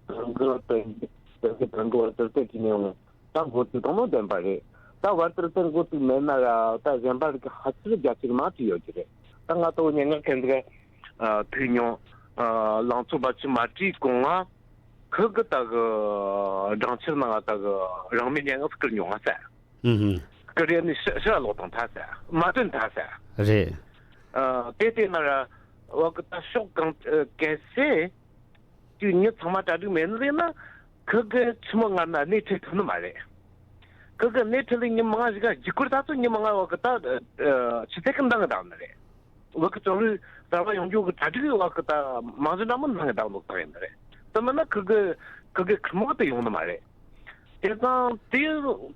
དུང་གི་དུང་གི་དུང་གི་དུང་གི་བར་དུ་དེ་གི་ནས་ཡོང་ད་འགོ་ཚུགས་དང་མོ་ལྡན་པ་རེད། ད་བར་དུ་དེ་འགོ་ཚུགས་མེད་ན་ར་ད་གཞན་པ་རིགས་ཧ་ཅང་རྒྱ་ཆེ་མང་དུ་ཡོད་ཀྱི་རེད། ད་ང་ཏོ་སྙན་ངག་མཁན་ཟིག་ཐུག་མྱོང་། ལང་ཚོ་བ་ཆི་མ་བྲིས་གོང་ང་ཁི་གེ་ད་གི་སྦྲང་ཆར་ནང་ང་ད་གི་རང་མོས་སྙན་ངག་བསྐུར་མྱོང་ང་ཟེར། ཧུམ་ཧུམ། སྐུ་རེ་ནི་ཕྱི་ཕྱི་ལོག་དང་ཐ་ཟེར། མ་དོན་ཐ་ཟེར། རེད། ཨ་དེ་དེ་ན་ར་བ་གི་ད་ཕྱོགས་གང་གལ་སྲིད་དུས་མྱི་ཚང་མ་གྲ་སྒྲིག་མེད་ནི་རེད་ན། ཁི་གི་ཆི་མོ་ངར་ན་སྣེ་ཁྲིད་ཐུབ་ནི་མ་རེད། ཁི་གི་སྣེ་ཁྲིད་ལས་མྱི་མང་ཞིག་ག་རྒྱུག་སྐུར་ད་ཚོ་མྱི་མང་བ་གི་ད་ཆི་ཚད་གི་འདང་གི་འདང་ནི་རེད། བོད་ཀྱི་རྩོམ་རིག་གསར་པ་ཡོང་རྒྱུ་གི་གྲ་སྒྲིག་བ་གི་ད་མང་ཟིན་འདྲ་མོ་འདང་གི་འདང་ལོག་ཐག་ཡིན་ནི་རེད། དེ་མིན་ན་ཁི་གི་ཁི་གི་ཁི་མོ་དེ་ཡོང་ནི་མ་རེད། དེ་དང་དེ་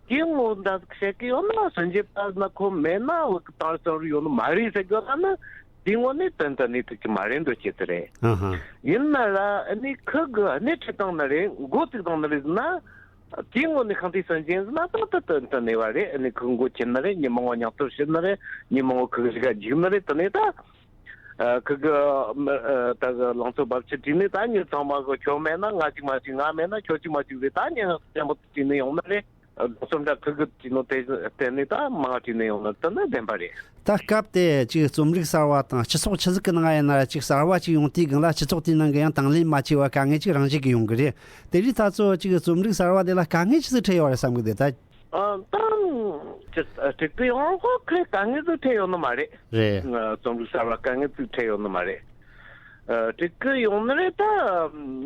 དེའི་ངོ་འདྲ་ཟིག་བཤད་ཀྱི་ཡོད་ན། སྲིད་འབྱོར་པ་ན་ཁོ་མེད་ན་བོད་ཀྱི་དེང་རབས་རྩོམ་རིག་ཡོད་ནི་མ་རེད་ཟེར་གི་ཡོད་ན་ནི། དེའི་ངོ་ནས་ཏན་ཏན་ནས་ཐུག་གི་མ་རེད་འདོད་ཀྱི་དེ་རེད། ཨ་ཧ། ཡིན་ན་ར་ཨ་ནི་ཁུ་གི་སྣེ་ཁྲིད་བཏང་ནི་རེད། འགོ་བཙུགས་བཏང་ནི་རེད་ཟེར་ན། དེའི་ངོ་ནས་གང་དེའི་སྲིད་འབྱོར་ཟེར་ན་ད་ད་ཏན་ཏན་གནས་པ་རེད། ཨ་ནི་ཁུ་འགོ་ཁྱེར་ནི་རེད། མི་མང་བོ་མཉམ་སྟོར་བྱེད་ནི་རེད། མི་མང་བོ་ཁུ་གི་གཞིས་ཀ་འཇུག་ནི་རེད། དེ་ནས་ད། ཨ། ཁུ་གི་མི་ཨ་ད་གི་ལང་ཚོ་རྦབ་ཆུ་བྲིས་ནས་ད་མྱི་ཚང་མ་གི་ཁྱོད་མེད་ན་ང་གཅིག་མ་གཅིག། ང་མེད་ན་ཁྱོད་གཅིག་མ་གཅིག་རེད། ད་སྙན་ངག་ཆེན་པོ་བྲིས་ནས་ཡོང་ནི་རེད། རྡོག་རྩོམ་འདྲ་ཁུ་གི་བྲིས་ནོ་དེ་བརྟེན་ནས་ད་མང་བྲིས་ནས་ཡོང་ནི་དེ་ནི་བདེན་པ་རེད། ད་སྐབས་དེ་ཅིག་རྩོམ་རིག་གསར་བ་དང་སྤྱི་ཚོགས་ཆི་ཟིག་གི་ནང་ཡིན་ན་ར་ཅིག་གསར་བ་ཅིག་ཡོང་དུས་སྒང་ལ་སྤྱི་ཚོགས་དེའི་ནང་གི་ཡང་དང་ལེན་མ་བྱས་པ་དཀའ་ངལ་ཅིག་རང་བཞིན་གྱིས་ཡོང་གི་རེད། དེ་རིང་ད་ཚོ་ཅིག་རྩོམ་རིག་གསར་བ་དེ་ལ་དཀའ་ངལ་ཅི་ཟིག་འཕྲད་ཡོད་རེད་བསམ་གི་འདུག་ད། ཨ། ད་ཅི་སྤྲུལ་སྐུ་ཡོང་ཁོ་ཁོས་དཀའ་ངལ་ཟིག་འཕྲད་ཡོད་ནི་མ་རེད། རེད། ང་རྩོམ་རིག་གསར་བ་དཀའ་ངལ་ཟིག་འཕྲད་ཡོད་ནི་མ་རེད། ཨ། སྤྲུལ་སྐུ་ཡོང་ནི་རེད། ད་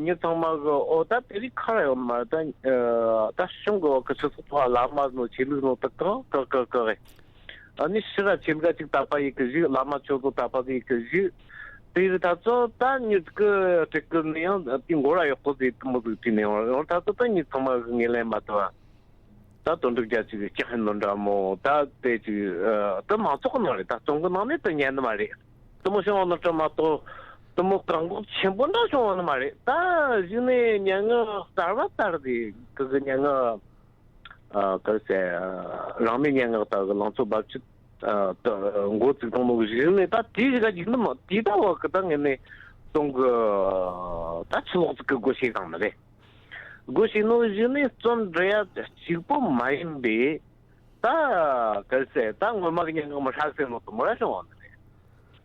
མྱི་ཚང་མ་གི་ཨོ་ད་དེ་རིགས་ཁ་ར་ཡོད་ནི་མ་རེད། ད་ཨ་ད་གཞུང་གི་འོག་གི་སྤྱི་ཚོགས་ཐོག་བླ་མ་ནོ་ཆོས་ལུགས་ནོ་ད་གང་གང་གང་གང་རེད། ཨ་ནི་ཕྱི་ར་ཆོས་ལུགས་ཅིག་དད་པ་ཡེད་གི་བཞུགས། བླ་མ་ཆོས་ལུགས་དད་པ་ཡེད་གི་བཞུགས། དེ་རིང་ད་ཚོ་ད་མྱི་གི་སྤྲུལ་སྐུ་ནི་ཡང་དེ་མགོ་ར་ཡག་པོ་ཟིག་དེ་མོ་ཟིག་བྲིས་ནས་ཡོང་ཡོང་། ད་ཚོ་ད་མྱི་ཚང་མ་གི་ངོས་ལེན་མ་ཐུབ་པ། ད་དོན་གྲུབ་རྒྱལ་ཅིག་སྐྱག་ཡིན་ནོ་འདྲ་མོ། ད་དེ་ཅིག་ཨ་ད་མང་ཚོགས་ནང་རེད། ད་རྩོམ་གི་ནང་ནས་ད་ཉན་ནི་མ་རེད། དེ་མོ་བྱུང་བ་ནི་འདྲ་མ་གཏོགས་དེ་མོ་བཀག་འགོག་ཆེན་པོ་འདྲ་བྱུང་བ་ནི་མ་རེད། ད་གཞི་ནས་སྙན་ངག་གསར་བ་ལྟར་དེ་གི་གི་སྙན་ངག་ཨ་ག་རེ་ཟེར། རང་མོས་སྙན་ངག་ད་གི་ལང་ཚོ་རྦབ་ཆུ་ཨ་ད་འགོ་བཙུགས་བཏང་ནོ་གི་གཞི་ནས་ད་དེ་གཞི་ག་ཡིན་ནི་མ། དེ་ད་བ་གི་ད་ངས་ནས་གཏོང་གི་ད་ཕྱི་ལོགས་ཀྱི་སྒོ་ཕྱེ་བཏང་ནི་རེད། སྒོ་ཕྱེ་ནོ་གཞི་ནས་རྩོམ་འབྲི་ཡ་གཅིག་པོ་མ་ཡིན་པའི། ད་ག་རེ་ཟེར། ད་སྔོན་མ་གི་སྙན་ངག་མི་ཧྲག་ཟེར་ནོ་དེ་མོ་ར་བྱུང་བ་ནི་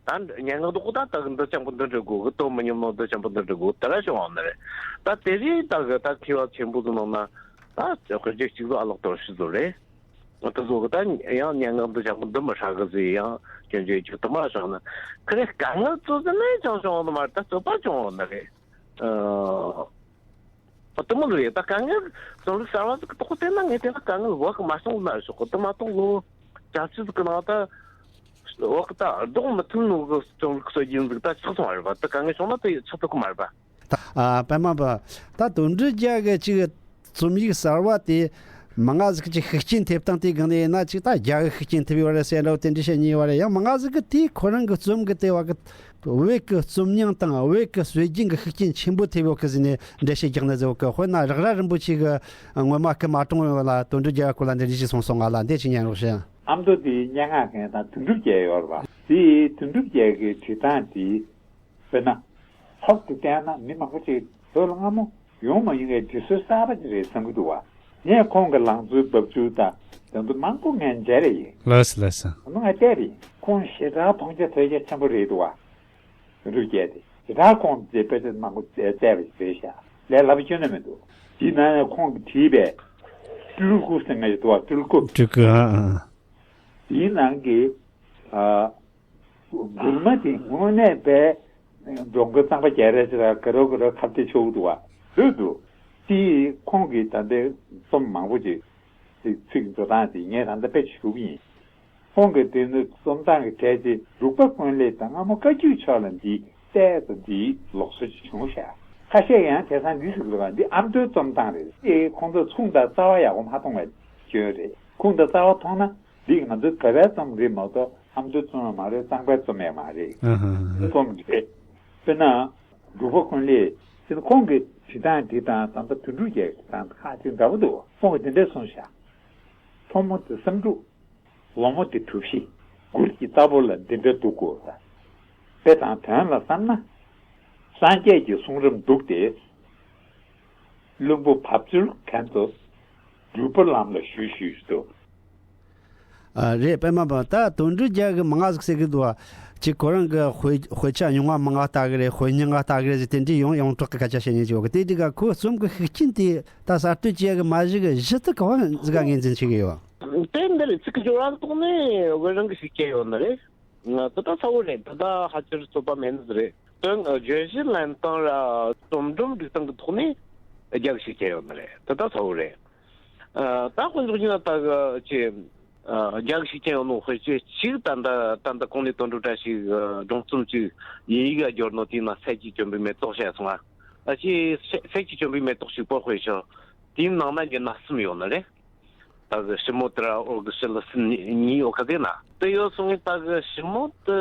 རེད། ད་སྙན་ངག་དེ་ཀོ་ད་ད་གི་འདི་ཅང་པོ་འདི་འབྲི་དགོས་གི། དོན་མི་མཉམ་ནོ་འདི་ཅང་པོ་འདི་འབྲི་དགོས་དེ་ར་བྱུང་བ་ནི་རེད། ད་དེ་རིང་ད་གི་ད་མཁས་པ་ཆེན་པོ་གི་ནང་ན་ད་དཔེ་རྒྱུ་གཅིག་ལ་ཨ་ལོག་དོར་ཞིག་བཟོ་རེད། དེ་ཚོ་གི་ད་ཡང་སྙན་ངག་འདི་ཅང་པོ་འདི་མི་ཧྲག་གི་ཟེར། ཡང་སྐྱོན་བརྗོད་རྒྱུ་དེ་མ་བྱུང་ན། ཁི་རེ་དཀའ་ངལ་ཚོ་ཟེར་ནས་ཅང་བྱུང་བ་ནི་མ་རེད། ད་རྩོད་པ་བྱུང་བ་ནི་རེད། ཨ། ཨ། དེ་མོ་རེད། ད་དཀའ་ངལ་རྩོམ་རིག་གསར་བ་ཟིག་གི་ཐོག་བལྟས་ན་ངས་བལྟས་ན་དཀའ་ངལ་བག་གི་མ་བྱུང་ན་ཞོག་གི། དེ་མ་གཏོགས་ལོ་བཅུ་བཅུ་ཟིག་གི་ནང་ད་བག་གི་ད་ལྡོག་མི་ཐུབ་ནོ་གི་རྩོམ་རིག་སྲོལ་རྒྱུན་ཟིག་ད་ཆགས་སོང་བ་རེད་པ། ད་དཀའ་ངལ་བྱུང་ན་ད་ཆགས་ཐུབ་གི་མ་རེད་པ། ད་ཨ་པད་མ་པ། ད་དོན་གྲུབ་རྒྱལ་གི་ཅིག་རྩོམ་ཡིག་གསར་བ་དེ་མང་ང་ཟིག་གི་ཅིག་ཤུགས་རྐྱེན་ཐེབས་སྟངས་དེ་སྒང་ནས་ཡིན་ན། ཅིག་ད་རྒྱ་གི་ཤུགས་རྐྱེན་ཐེབས་ཡོད་རེད་ཟེར་འདྲ་བོ་དེ་འདྲ་བཤད་ཉེས་ཡོད་རེད། ཡང་མང་ང་ཟིག་གི་དེ་ཁོ་རང་གི་རྩོམ་གི་དེ་བ་གི་བོད་ཀྱི་རྩོམ་སྙིང་དང་བོད་ཀྱི་སྲོལ་རྒྱུན་གྱི་ཤུགས་རྐྱེན་ཆེན་པོ་ཐེབས་ཡོད་གི་ཟེར་ནས་འགྲེལ་བཤད་རྒྱག་ནི་ཟེར་བ་གི། དཔེར་ན་རེག་ར་རིན་པོ་ཆེ་གི་སྔོན་མ་སྐུ་མ་གྲོངས་ཡོད་ལ་དོན་གྲུབ་རྒྱལ་སྐོར་ལ་འདི་འདྲ་ཞིག་གསུངས་སོང་། ང་ལ་འདི་ཅིག་ཉན་རོགས་ཞུ། ཨ་མདོ་དེ་སྙན་ངག་མཁན་དང་དོན་གྲུབ་རྒྱལ་ཡོད་རེད་པ། དེ་དོན་གྲུབ་རྒྱལ་གྱི་བྲིས་སྟངས་དེ། དཔེར་ན། ཐོག་ཏུ་བལྟས་ན་མི་མང་པོ་ཅིག་བོད་ལ་སྔ་མོ་ཡོང་མ་མྱོང་བའི་འབྲི་སྲོལ་གསར་པ་ཅིག་རེད་བསམ་གྱི་འདུག་བ། ངས་ཁོང་གི་ལང་ཚོའི་རྦབ་ཆུ་དང་དེ་ཚོ་མང་པོ་ངས་མཇལ་རེ་ཡིན། ལགས་སོ་ལགས་སོ། ང་བལྟས་རེད། ཁོང་ཞེ་དྲག་མཐོང་རྒྱ་ཐོས་རྒྱ་ཆེན་པོ་རེད་འདུག་བ། རུ་རྒྱལ་དེ་ཞེ་དྲག་ཁོང་དེ་དཔེ་ཆ་མང་པོ་བལྟས་པ་ཞིག་རེད་ཤག་ལས་སླ་པོ་ཁྱོན་ནས་མི་འདུག་དེའི་ནང་ནས་ཁོང་གིས་བྲིས་པའི་སྤྲུལ་སྐུ་ཟེར་མཁན་ཞིག་འདུག་བ། སྤྲུལ་སྐུ། སྤྲུལ་སྐུ། ཨ་ཨ། དེའི་ནང་གི་ཨ། མགུར་མ་དེ་དངོས་གནས་པའི་འགྲོ་མགོན་གཙང་པ་རྒྱ་རས་ཅིག་ལ་ག་རོ་ག་རོ་ཁ་གཏད་ཆོག་གི་འདུག་བ། ལོས་འདུག་དེ་ཁོང་གིས་ད་ལྟའི་རྩོམ་མང་པོ་ཅིག་ཚིག་ཚིག་འགྲོ་སྟངས་དེ་ངས་ད་ལྟ་དཔེ་ཞུ་གི་ཡིན། ཁོང་གིས་དེ་ནི་རྩོམ་སྟངས་ཀྱི་གྲས་ཅིག་འབྲུག་པ་ཀུན་ལེགས་དང་སྔ་མོ་བཀའ་བརྒྱུད་ཕྱོགས་ལ་འདི་གཏད་དང་འདིའི་ལུགས་སྲོལ་ཅིག་བྱུང་ཤག་ཁ་ཤས་ཀྱིས་ཡང་དེང་སང་འདི་ཞིག་ལབ་པ། འདི་ཨ་མདོའི་རྩོམ་སྟངས་རེད། དེ་ཁོང་ཚོས་ཁུངས་དང་རྩ་བ་ཡག་པོ་མ་མཐོང་བའི་སྐྱོན་རེད། ཁུངས་དང་རྩ་བ་མཐོང་ན། འདི་ང་ཚོའི་བོད་པའི་རྩོམ་རིག་མ་གཏོགས་ཨ་མདོའི་རྩོམ་ཡང་མ་རེད། གཙང་པའི་རྩོམ་ཡང་མ་རེད། ཨ་ཧ་ཧ། རྩོམ་རེད། དཔེར་ན། འབྲུག་པ་ཀུན་ལེགས་ཟེར་ན་ཁོང་གི་བྲིས་སྟངས་འདི་དང་ད་ལྟ་དོན་གྲུབ་རྒྱལ་གྱི་བྲིས་སྟངས་ཁ་ཅིག་འདྲ་པོ་འདུག་ཁོང་གིས་འདི་འདྲ་གསུངས་ཤག་ཕོ་མོ་དེ་བསམ་འགྲུབ། ལོ་མོ་དེ་གྲུ་བཞི། མགུར་གྱི་རྟ་ཕོ་ལ་འདི་འདྲ་འདུག་གོ། དཔེ་དང་དོན་ལ་བསམ་ན། སངས་རྒྱས་ཀྱི་གསུང་རབ་འདུག་སྟེ། བླུན་པོ་བབ་ཅོལ་མཁན་ཚོ་འགྲུལ་པ་ལམ་ལ་བཞུད་བཞུད་འདུག་ཨ། རེད། པད་མ་པ། ད་དོན་གྲུབ་རྒྱལ་གི་མང་ང་ཟིག་ཟེར་གི་འདུག་བ། ཅིག་ཁོ་རང་གི་དཔེ་དཔེ་ཆ་ཉུང་བ་མང་ང་ལྟ་གི་རེད། དཔེ་རྙིང་ང་ལྟ་གི་རེད་ཟེར་དེ་འདྲའི་ཡོངས་ཡོངས་གྲགས་གི་སྐད་ཆ་བཤད་མཁན་ཅིག་ཡོད་གི། དེ་དུས་ཀ་ཁོའི་རྩོམ་གི་ཤུགས་རྐྱེན་དེ་ད་གསར་གཏོད་བྱེད་ཡ་གི་མ་གཞི་གི་གཞི་རྩ་ག་བ་ཟིག་ག་ངོས་འཛིན་བྱེད་གི་ཡོད། དེ་འདི་རེད། ཚིག་གི་སྦྱོར་བ་ཐོག་ནས་དབུ་རང་གི་ཤུགས་རྐྱེན་ཡོད་ནི་རེད། ང་ད་ལྟ་ཚ་བོ་རེད། ད་ལྟ་ཧ་ཅིར་རྩོད་པ་མེད་ནི་རེད། དོན་བརྗོད་གཞི་ལེན་སྟངས་ར་རྩོམ་སྒྲོམ་སྒྲིག་སྟངས་ཀྱི་ཐོག་ནས་རྒྱ་གི་ཤུགས་རྐྱེན་ཡོད་ནི་རེད། ད་ལྟ་ཚ་བོ་རེད། ཨ། ད་དཔེ་འཇོག་རྒྱུ་ན་ད་གི་ཅི། ཨ། རྒྱ་གི་ཤུགས་རྐྱེན་ཡོད་ནོ་དཔེ་ཆ་གཅིག་ད་ལྟ་ད་ལྟ་གོང་ནས་དོན་གྲུབ་བཀྲ་ཤིས་སྒྲུང་རྩོམ་གཅིག་ཡིན་ཡིག་ལ་བསྒྱུར་ནོ་དེའི་ནང་སད་ཀྱི་བཅོམ་པའི་མེ་ཏོག་བཤད་སོང་ང་། ཨ་ཅེ། སད་ཀྱི་བཅོམ་པའི་མེ་ཏོག་གཅིག་པོ་དཔེ་ཆ། དེའི་ནང་ན་འགྱུར་ན་གསུམ་ཡོད་ནི་རེད། ད་གི་ཞི་མོ་དེ་ར་འོ་གི་ཞི་ལི་སི་གཉིས་ཡོད་གི་དེ་ན་དེ་ཡོད་སོང་ངས་ད་གི་ཞི་མོ་དེ་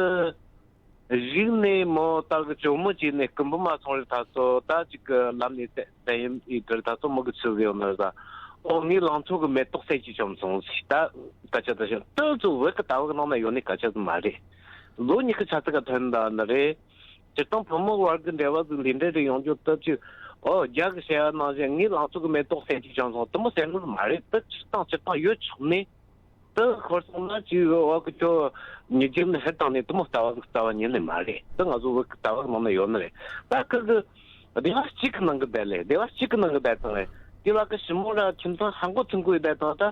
གཞུག་ནས་མོ་ད་གི་ཇོ་མོ་བྱས་ནས་སྐུ་འབུམ་མ་སོང་རེད། ད་ཚོ་ད་ཅིག་གི་ལམ་ནས་བསྟན་ཡིན་ཨི་དེར་ད་ཚོ་མོ་གི་ཚུལ་ཡོད་ནི་རེད། ད་འོ་ངའི་ལང་ཚོ་གི་མེ་ཏོག་གསེར་གྱིས་བྱུང་སོང་ཞིག་ད་ད་ཆ་ད་ཞིག་དེ་ཚོ་བོད་གི་ལྟ་བ་གི་ནང་ན་ཡོད་ནི་སྐད་ཆ་ཟིག་མ་རེད། ལོ་ཉི་ཤུ་ཆ་ཙིག་ག་ཐོན་ད་ནི་རེད། སྤྱིར་བཏང་བུ་མོ་བར་གྱི་འབྲེལ་བ་ཟིག་ལས་འབྲས་རེ་ཡོང་རྒྱུ་སྟབས་ཅིག་ཨོ་རྒྱ་གི་བྱ་བ་ནང་བཞིན་ངའི་ལང་ཚོ་གི་མེ་ཏོག་གསེར་གྱིས་བྱུང་སོང་དེ་མོ་ཟེར་ནི་མ་རེད། དེ་སྤྱིར་བཏང་སྤྱིར་བཏང་ཡོད་ཆོག་ནས་དེ་ཤོར་སོང་ན་ཅིག་བ་གི་ཁྱོད་ཉིད་རྒྱུ་ནི་ཧེ་བཏང་ནས་དེ་མོ་ལྟ་བ་ཟིག་རྩ་བ་ཉིད་ནས་མ་རེད། དེ་ང་ཚོ་བོད་ཀྱི་ལྟ་བ་གི་ནང་ན་ཡོད་ནི་རེད། ད་ཁི་གི་སྡེ་བ་གཅིག་གི་ནང་གི་བསྡད་ལེ་སྡེ་བ་གཅིག་གི་ནང་གི་བསྡད་དང་ལེ་དེ་བ་གི་ཞི་མོ་ར་ཁྱིམ་ཚང་ཧ་མགོ་ཐུན་གོ་ཡི་བསྡད་དང་ད་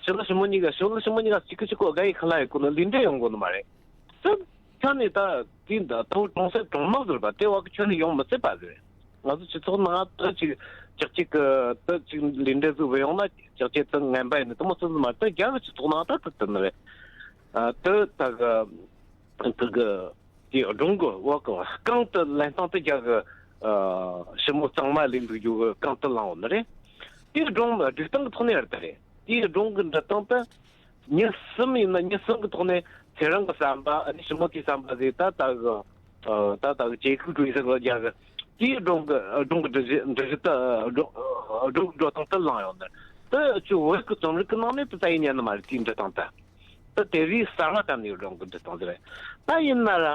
ཞི་ལི་ཞི་མོ་གཉིས་ཀ་ཞི་ལི་ཞི་མོ་གཉིས་ཀ་གཅིག་གི་གཅིག་གོ་དགའ་ཡི་ཁ་ལ་ཡི་གོ་ནི་ལས་འབྲས་ཡོང་གོ་ནི་མ་རེད། སྲིད་ཁྱོན་ནས་ད་དེའི་འདི་ད་བོད་གྲོང་གསེབ་གྲོང་དམངས་ཟེར་བ་དེ་བ་གི་ཁྱོན་ནས་ཡོང་མི་སྲིད་པ་ཟེར། ང་ཚོ་སྤྱི་ཚོགས་ནང་དུ་ཅིག་ཅག་ཅིག་གི་དུ་ཅིག་ལས་འབྲས་ཟིག་བུད་ཡོང་ན་ཅག་ཅིག་དུ་ངན་པ་ཡིན་ནི་དེ་མོ་སྲིད་མ་དུ་རྒྱ་གི་སྤྱི་ཚོགས་ནང་ད་དུ་དུ་ནི་རེད། ཨ་དུ་ད་གི་དུ་གི་དེ་སྒྲུང་གི་བ་གི་གང་དུ་ལན་སྟངས་དུ་རྒྱ་གི་ཨ་ཞི་མོ་གཙང་མ་ལས་འདུག་རྒྱུ་གི་གང་དུ་ལངས་ཡོད་ནི་རེད། དེའི་སྒྲུང་སྒྲིག་སྟངས་གི་ཐོག་ནས་རེད་ད་རེད། དེའི་སྒྲུང་གི་འབྲི་སྟངས་དུ། མྱི་གསུམ་ཡིན་ན་མྱི་གསུམ་གྱི་ཐོག་ནས་ཚེ་རིང་གི་བསམ་པ་ཨ་ནི་ཞི་མོ་དེའི་བསམ་པ་ཟེར་ད་ལྟ་གི་ད་ལྟ་གི་ཇེ་ཁུག་ཀྲུའུ་ཡི་སི་གི་རྒྱ་གི་དེའི་སྒྲུང་གི་སྒྲུང་གི་འབྲི་གཞི་འབྲི་གཞི་ད་སྒྲུང་སྒྲུང་འགྲོ་སྟངས་དེ་བླངས་ཡོང་ནི་དེ་ཅིག་བོད་ཀྱི་རྩོམ་རིག་གི་ནང་ནས་དེ་ད་ཡིན་ཉན་ནི་མ་རེད། དེའི་འབྲི་སྟངས་ད་དེ་དེ་རིགས་གསར་བ་བཏབ་ནས་སྒྲུང་གི་འབྲི་སྟངས་དེ་རེད། ད་ཡིན་ན་ར་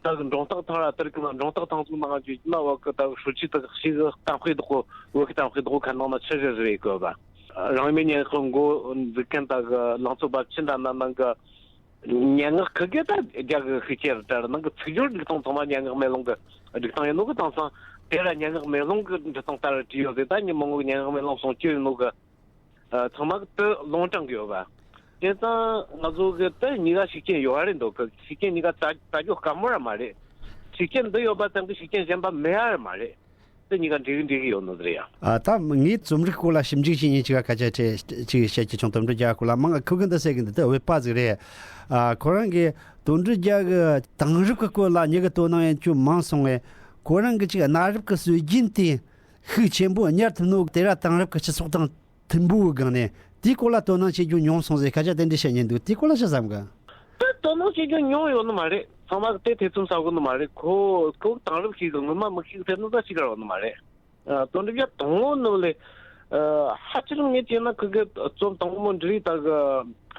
ད་གི་འབྲོང་སྟག་ཐང་ར་དེར་གི་ན་འབྲོང་སྟག་ཐང་ཚོའི་ནང་བརྗོད་ན་བ་གི་ད་གི་ཧྲུའུ་ཅི་ད་གི་ཤི་གི་གཏམ་དཔེ་རྡོག་པོ་བོད་ཀྱི་གཏམ་དཔེ་རྡོག་པོ་ཁ་ནང་ན་ཆི་རེ་རེ་གི་བ། རང་མོས་སྙན་ངག་གི་འགོ་འཛུགས་མཁན་དག་གི་ལང་ཚོ་རྦབ་ཆུ་འདྲ་ན་ནང་གི་སྙན་ངག་ཁི་གེ་ད་རྒྱ་གི་ཤུགས་ཆེར་དྲ་ནང་གི་ཚིག་སྦྱོར་སྒྲིག་སྟངས་ཚང་མ་སྙན་ངག་མེ་ལོང་གི་སྒྲིག་སྟངས་ཡིན་ནོ་གི་དེང་སང་དེ་ར་སྙན་ངག་མེ་ལོང་གི་འབྲི་སྟངས་ལྟར་བྲིས་ཡོད་ཟེར། ད་ཉིན་མོ་ངོ་སྙན་ངག་མེ་ལོང་སོང་སྐྱོ་ཡིན་ནོ་གི་ཚང་མ་གི་དེ་ལུང་དྲངས་གི་ཡོད་པ། དེ་ཙང་ང་ཚོ་གི་དེ་གཉིས་ཀ་ཤུགས་རྐྱེན་ཡོད་རེད་འདུག་གི། ཤུགས་རྐྱེན་གཉིས་ཀ་རྩ་རྩ་རྒྱུ་དཀའ་མོ་ར་མ་རེད། ཤུགས་རྐྱེན་འདི་ཡོད་པ་ཙམ་གི་ཤུགས་རྐྱེན་གཞན་པ་མེད་ཡ་ར་མ་རེད། དེ་གཉིས་ཀ་འགྲིག་གི་འགྲིག་གི་ཡོད་ནོ་རེད་ཡ། ཨ་ད་ངས་རྩོམ་རིག་སྐོར་ལ་ཞིབ་འཇུག་བྱེད་མཁན་ཅིག་ག་སྐད་ཆ་དྲིས་ཅིག་བཤད་ཀྱི་བྱུང་། དོན་གྲུབ་རྒྱལ་སྐོར་ལ་མང་ཁུ་གི་འདི་ཟེར་གི་འདི་དེ་འོས་པ་ཟིག་རེད། ཨ་ཁོ་རང་གིས་དོན་གྲུབ་རྒྱལ་གི་དེང་རབས་ཀྱི་སྐོར་ལ་མྱི་གི་དོ་སྣང་ཡང་ཅུང་མང་སོང་བས་ཁོ་རང་གི་ཅིག་གནའ་རབས་ཀྱི་སྲོལ་རྒྱུན་དེ་ཤུགས་ཆེན་པོ་གཉེར་ཐུབ་ནོ་དེ་ར་དེང་རབས་ཀྱི་སྤྱི་ཚོགས་དང་མཐུན་པོའི་སྒང་ནས་དེའི་སྐོར་ལ་དོ་སྣང་བྱེད་རྒྱུ་ཉུང་སོང་ཟེར་སྐད་ཆ་དེ་འདྲ་བཤད་མཁན་འདུག། དེའི་སྐོར་ལ་ཅི་བསམ་གི། དེ་དོ་སྣང་བྱེད་རྒྱུ་ཉུང་ཡོད་ནི་མ་རེད། ཚང་མ་གི་དེ་ཐེ་ཚོམ་ཟ་དགོས་ནི་མ་རེད། ཁོ་ཁོ་དེང་རབས་ཤིག་དང་སྔོན་མ་མི་ཤིག་ཟེར་ནི་ད་ཅི་ག་ཡོད་ནི་མ་རེད། ཨ་དོན་གྲུབ་རྒྱལ་དང་པོ་ནི་ལས་ཨ་ཧ་ཅང་ངས་བྱས་ན་ཁོ་གི་རྩོམ་དང་པོ་འབྲི་རིགས་ད་གི་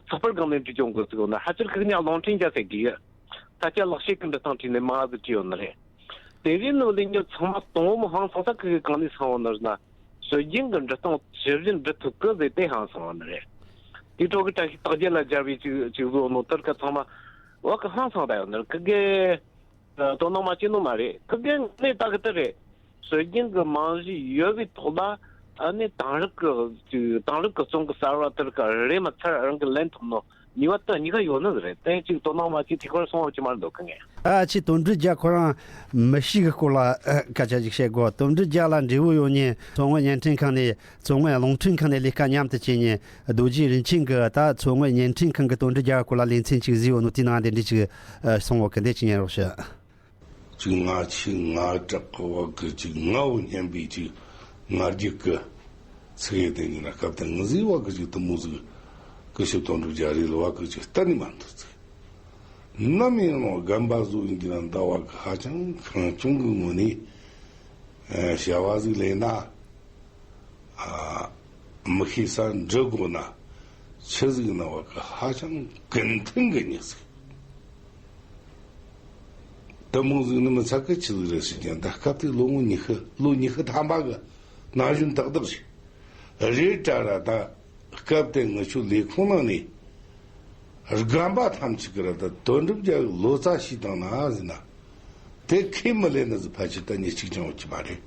ཚགས་པར་སྒང་ནས་འབྲི་སྐྱོང་དགོས་ཟེར་ཡོད་ན་ཧ་ཅང་ཁོ་གི་ཉག་རླུང་འཕྲིན་རྒྱག་ཟེར་གི་ཡོད། ད་ཆ་ལག་ཤེས་ཀྱི་འབྲི་སྟངས་བྲིས་ནས་མང་ཟིག་བྲིས་ཡོད་ནི་རེད། དེ་རིང་ནི་ལས་ཉག་ཚང་མ་དང་པོ་ཧང་སང་ས་ཁོ་གི་གང་ནས་སང་བ་ནི་ཟེར་ན། སྲོལ་རྒྱུན་གྱི་འབྲི་སྟངས་ཇི་བཞིན་འབྲི་ཐུབ་ཀི་ཟེར་དེ་ཧང་སང་བ་ནི་རེད། དེའི་ཐོག་གི་བཀྲ་ཤིས་རྟགས་བརྒྱད་ལ་སྦྱར་བའི་ཅིག་ཅིག་བཟོ་ནོ་དེར་ཀ་ཚང་མ་བ་གི་ཧང་སང་ད་ཡོད་ནི་རེད། ཁི་གེ་དོ་སྣང་མ་བྱེད་ནོ་མ་རེད། ཁི་གེ་ནས་ད་གི་དེ་རེད། སྲོལ་རྒྱུན་གྱི་རྨང་གཞི་ཡོད་པའི་ཐོག་ལ་ཨ་ནི་དེང་རབས་ཀྱི་ཅིག་དེང་རབས་ཀྱི་རྩོམ་གྱི་གསར་བ་དེར་ཀ་རེད་མ་ཚར་རང་གི་ལན་ཐོབ་ནོ། ཉེས་པ་དེ་གཉིས་ཀ་ཡོད་ནི་རེད། དེ་ཅིག་དོ་སྣང་མ་བྱེད་དེ་ཁར་སོང་བ་ཅི་མ་འདོད་གི་ངས། ཨ་ཅེ་དོན་གྲུབ་རྒྱལ་ཁོ་རང་མི་ཤི་གི་སྐོར་ལ་ཨ་སྐད་ཆ་ཅིག་བཤད་དགོས། དོན་གྲུབ་རྒྱལ་ལ་འབྲས་བུ་ཡོད་ཉེ་མཚོ་སྔོན་བརྙན་འཕྲིན་ཁང་ནས་མཚོ་སྔོན་རླུང་འཕྲིན་ཁང་ནས་ལས་ཀ་མཉམ་དུ་བྱས་ཉེ་རྡོ་རྗེ་རིན་ཆེན་གི་ད་མཚོ་སྔོན་བརྙན་འཕྲིན་ཁང་གི་དོན་གྲུབ་རྒྱལ་སྐོར་ལ་ལེ་ཚན་ཅིག་བཟོས་ཡོད་ནོ་དེའི་ནང་དེ་འདྲ་ཅིག་ཨ་སོང་བ་གི་འདི་ཅིག་ཉན་རོགས་ཞུ། ཅིག་ང་ཆེ་ང་དྲག་གི་བ་གི་ཅིག་ངའོ་སྙམ་པའི་ཅིག་ང་རྒྱལ་གི་ཚིག་ཡོད་དེ་ཉིན་ན་སྐབས་དེ་ང་ཟིག་བ་གི་ཅིག་དུ་མོ་ཟིག་སྐུ་ཞབས་དོན་གྲུབ་རྒྱལ་རེད་ལ་བ་གི་ཅིག་གཏན་ནས་མ་འདུག་ཚིག་ནམ་ཡིན་རུང་རྒན་པ་ཟིག་ཡིན་གྱི་ན་ད་བ་གི་ཧ་ཅང་ཁེངས་སྐྱུང་གི་ངོ་ནས་བྱ་བ་ཟིག་ལས་ན། ཨ། མི་ཤེས་ས་འདྲི་དགོས་ན་ཆི་ཟིག་ན་བ་གི་ཧ་ཅང་ཀུན་མཐུན་གི་མྱི་ཟིག་དེ་མོ་ཟིག་ནི་མི་ཚད་གི་ཆི་ཟིག་རེད་ཟེར་ཀྱང་ད་སྐབས་དེ་ལོ་ངོ་ཉི་ཤུ་ལོ་ཉི་ཤུ་ཐམ་པ་གི་ན་གཞོན་ཏག་ཏག་ཞིག་རེད་དྲ་ར། ད་སྐབས་དེ་ངི་ཆོ་ལས་ཁུངས་ནང་ནས་རྒན་པ་ཐམས་ཅད་ཀྱི་ར་ད་དོན་གྲུབ་རྒྱལ་གི་ལོ་ཙཱ་ཞིག་དང་ན་ཟེར་ན། དེ་ཁས་མི་ལེན་ནི་ཟིག་ཕལ་ཆེར་ད་མྱི་གཅིག་ཀྱང་ཡོད་ཀྱི་མ་རེད།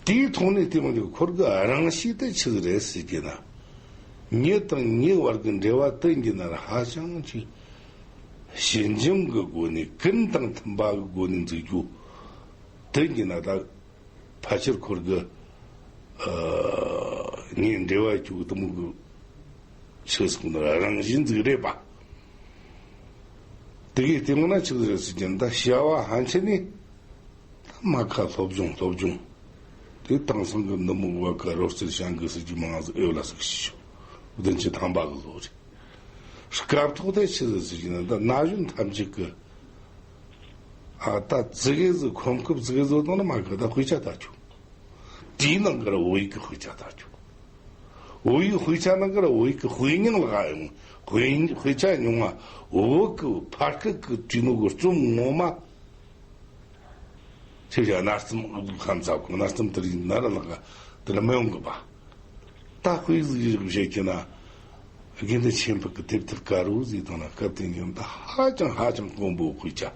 དེའི་ཐོག་ནས་དེ་མོ་དེ་ཁོར་གི་རང་གཤིས་དེ་ཆི་ཟིག་རེད་ཟེར་གྱི་ན། མྱི་དང་མྱི་བར་གི་འབྲེལ་བ་དེ་འགྱུར་ན་ར་ཧ་ཅང་ཅིག་ཞི་འཇམ་གི་སྒོ་ནས་ཀུན་དང་མཐུན་པ་གི་སྒོ་ནས་འཛུགས་རྒྱུ་དེ་འགྱུར་ན་ད། ཕལ་ཆེར་ཁོར་གི་ཨ་ངའི་འབྲེལ་བ་ཅུག་དུ་མུ་གི་ཆོས་སོགས་ནི་རང་བཞིན་ཟིག་རེད་པ། དེ་གའི་སྟེང་ན་ཆི་ཟིག་རེད་ཟེར་གྱི་ན་ད་བྱ་བ་ཧན་ཆེ་ནི་ད་མ་ཁ་སློབ་སྦྱོང་སློབ་སྦྱོང་ དེ་དེང་སང་གི་ནུབ་མོ་བ་གི་རོལ་རྩེད་བྱ་འགུལ་ཟེར་གྱི་མང་ཟིག་ཨེ་ཡོད་ལ་ཟིག་ཤི་ཤོག་བདུན་ཅུ་ཐམ་པ་གི་ལོ་རེད། སྐབས་ཐོག་དེ་ཆི་ཟིག་ཟེར་གྱི་ན་ད་ན་གཞོན་ཐམས་ཅད་གི། ཨ་ད་ཙི་གེ་ཟིག་ཁོམ་སྐབས་ཙི་གེ་ཟིག་བཏང་ན་མ་གི་ད་དཔེ་ཆ་ལྟ་ཆོག་དེའི་ནང་གི་ར་བོད་ཡིག་གི་དཔེ་ཆ་ལྟ་ཆོག་བོད་ཡིག་དཔེ་ཆ་ནང་གི་ར་བོད་ཡིག་གི་དཔེ་རྙིང་ལ་ག་ཡོང་། དཔེ་དཔེ་ཆ་ཉུང་བ་བོད་གི་ཕ་སྐད་གི་བྲིས་ནོ་གི་རྩོམ་ངོ་མ། ཆེ་བཞག་གནའ་རྩོམ་ཧམ་ཚ་གོ་གནའ་རྩོམ་དེ་རིགས་ན་ར་ལག་ག་དེ་ར་མི་ཡོང་གི་པ། ད་དཔེ་ཟིག་བཤད་ཀྱི་ན། དགེ་འདུན་ཆོས་འཕེལ་གི་དེབ་ཐེར་དཀར་བོ་ཟིག་དང་ན་སྐབས་དེ་ཉིན་ད་ཧ་ཅང་ཧ་ཅང་དཀོན་པོ་དཔེ་ཆ།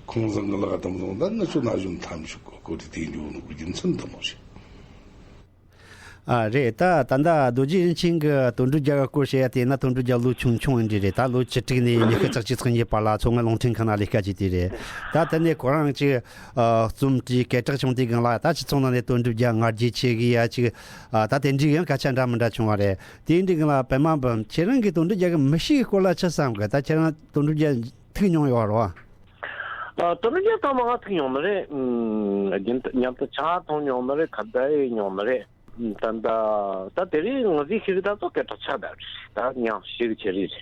ཁོང་ཚང་གི་ལག་དམ་བཟུང་ད་ང་ཚོ་ན་གཞོན་ཐམས་ཅད་གོ་གོ་དེ་དེ་འཇོག་ནོ་གི་རྒྱུ་མཚན་དུ་མོ་ཞིག་ཨ་རེད། ད་ད་ལྟ་རྡོ་རྗེ་རིན་ཆེན་གྱི་དོན་གྲུབ་རྒྱལ་གྱི་སྐོར་བཤད་ཡ་དེ་ན་དོན་གྲུབ་རྒྱལ་ལོ་ཆུང་ཆུང་ཡིན་འདྲ་རེད། ད་ལོ་བཅུ་དྲུག་ནས་ཉི་ཤུ་རྩ་གཅིག་ཚེག་གཉིས་བར་ལ་མཚོ་སྔོན་རླུང་འཕྲིན་ཁང་ན་ལས་ཀ་བྱས་དུས་རེད། ད་དེ་ནས་ཁོ་རང་ཅིག་ཨ་རྩོམ་བྲིས་སྐད་གྲགས་བྱུང་དུས་སྒང་ལ་ད་སྤྱི་ཚོགས་ནང་ནས་དོན་གྲུབ་རྒྱལ་ང་རྒྱལ་ཆེ་གི་ཡ་ཅིག་ཨ་ད་དེ་འདྲའི་ཡང་སྐད་ཆ་འདྲ་མི་འདྲ་བྱུང་བ་རེད། དེའི་འདྲའི་སྒང་ལ་པད་མ་འབུམ་ཁྱེད་རང་གིས་དོན་གྲུབ་རྒྱལ་གྱི་མི་གཤིས་ཀྱི་སྐོར་ལ་ཆི་བསམ་གི། ད་ཁྱེད་རང་དོན་གྲུབ་རྒྱལ་ཐུག་མྱོང་ཡོད་རེད་བ། ཨ་དོན་གྲུབ་རྒྱལ་ཐོག་མ་ང་ཐུག་མྱོང་ནི་རེད། ཨུམ་རྒྱུན་དུ་མཉམ་དུ་ཆང་འཐུང་མྱོང་ནི་རེད། ཁ་བརྡ་ཡས་མྱོང་ནི་རེད། ད་ད་ད་དེ་རིང་ང་ཚོའི་ཤེས་རིག་ད་ཚོ་སྐད་གྲགས་ཆགས་བསྡད་རེད། ད་ཉམས་ཤེས་རིག་ཆེ་རེད།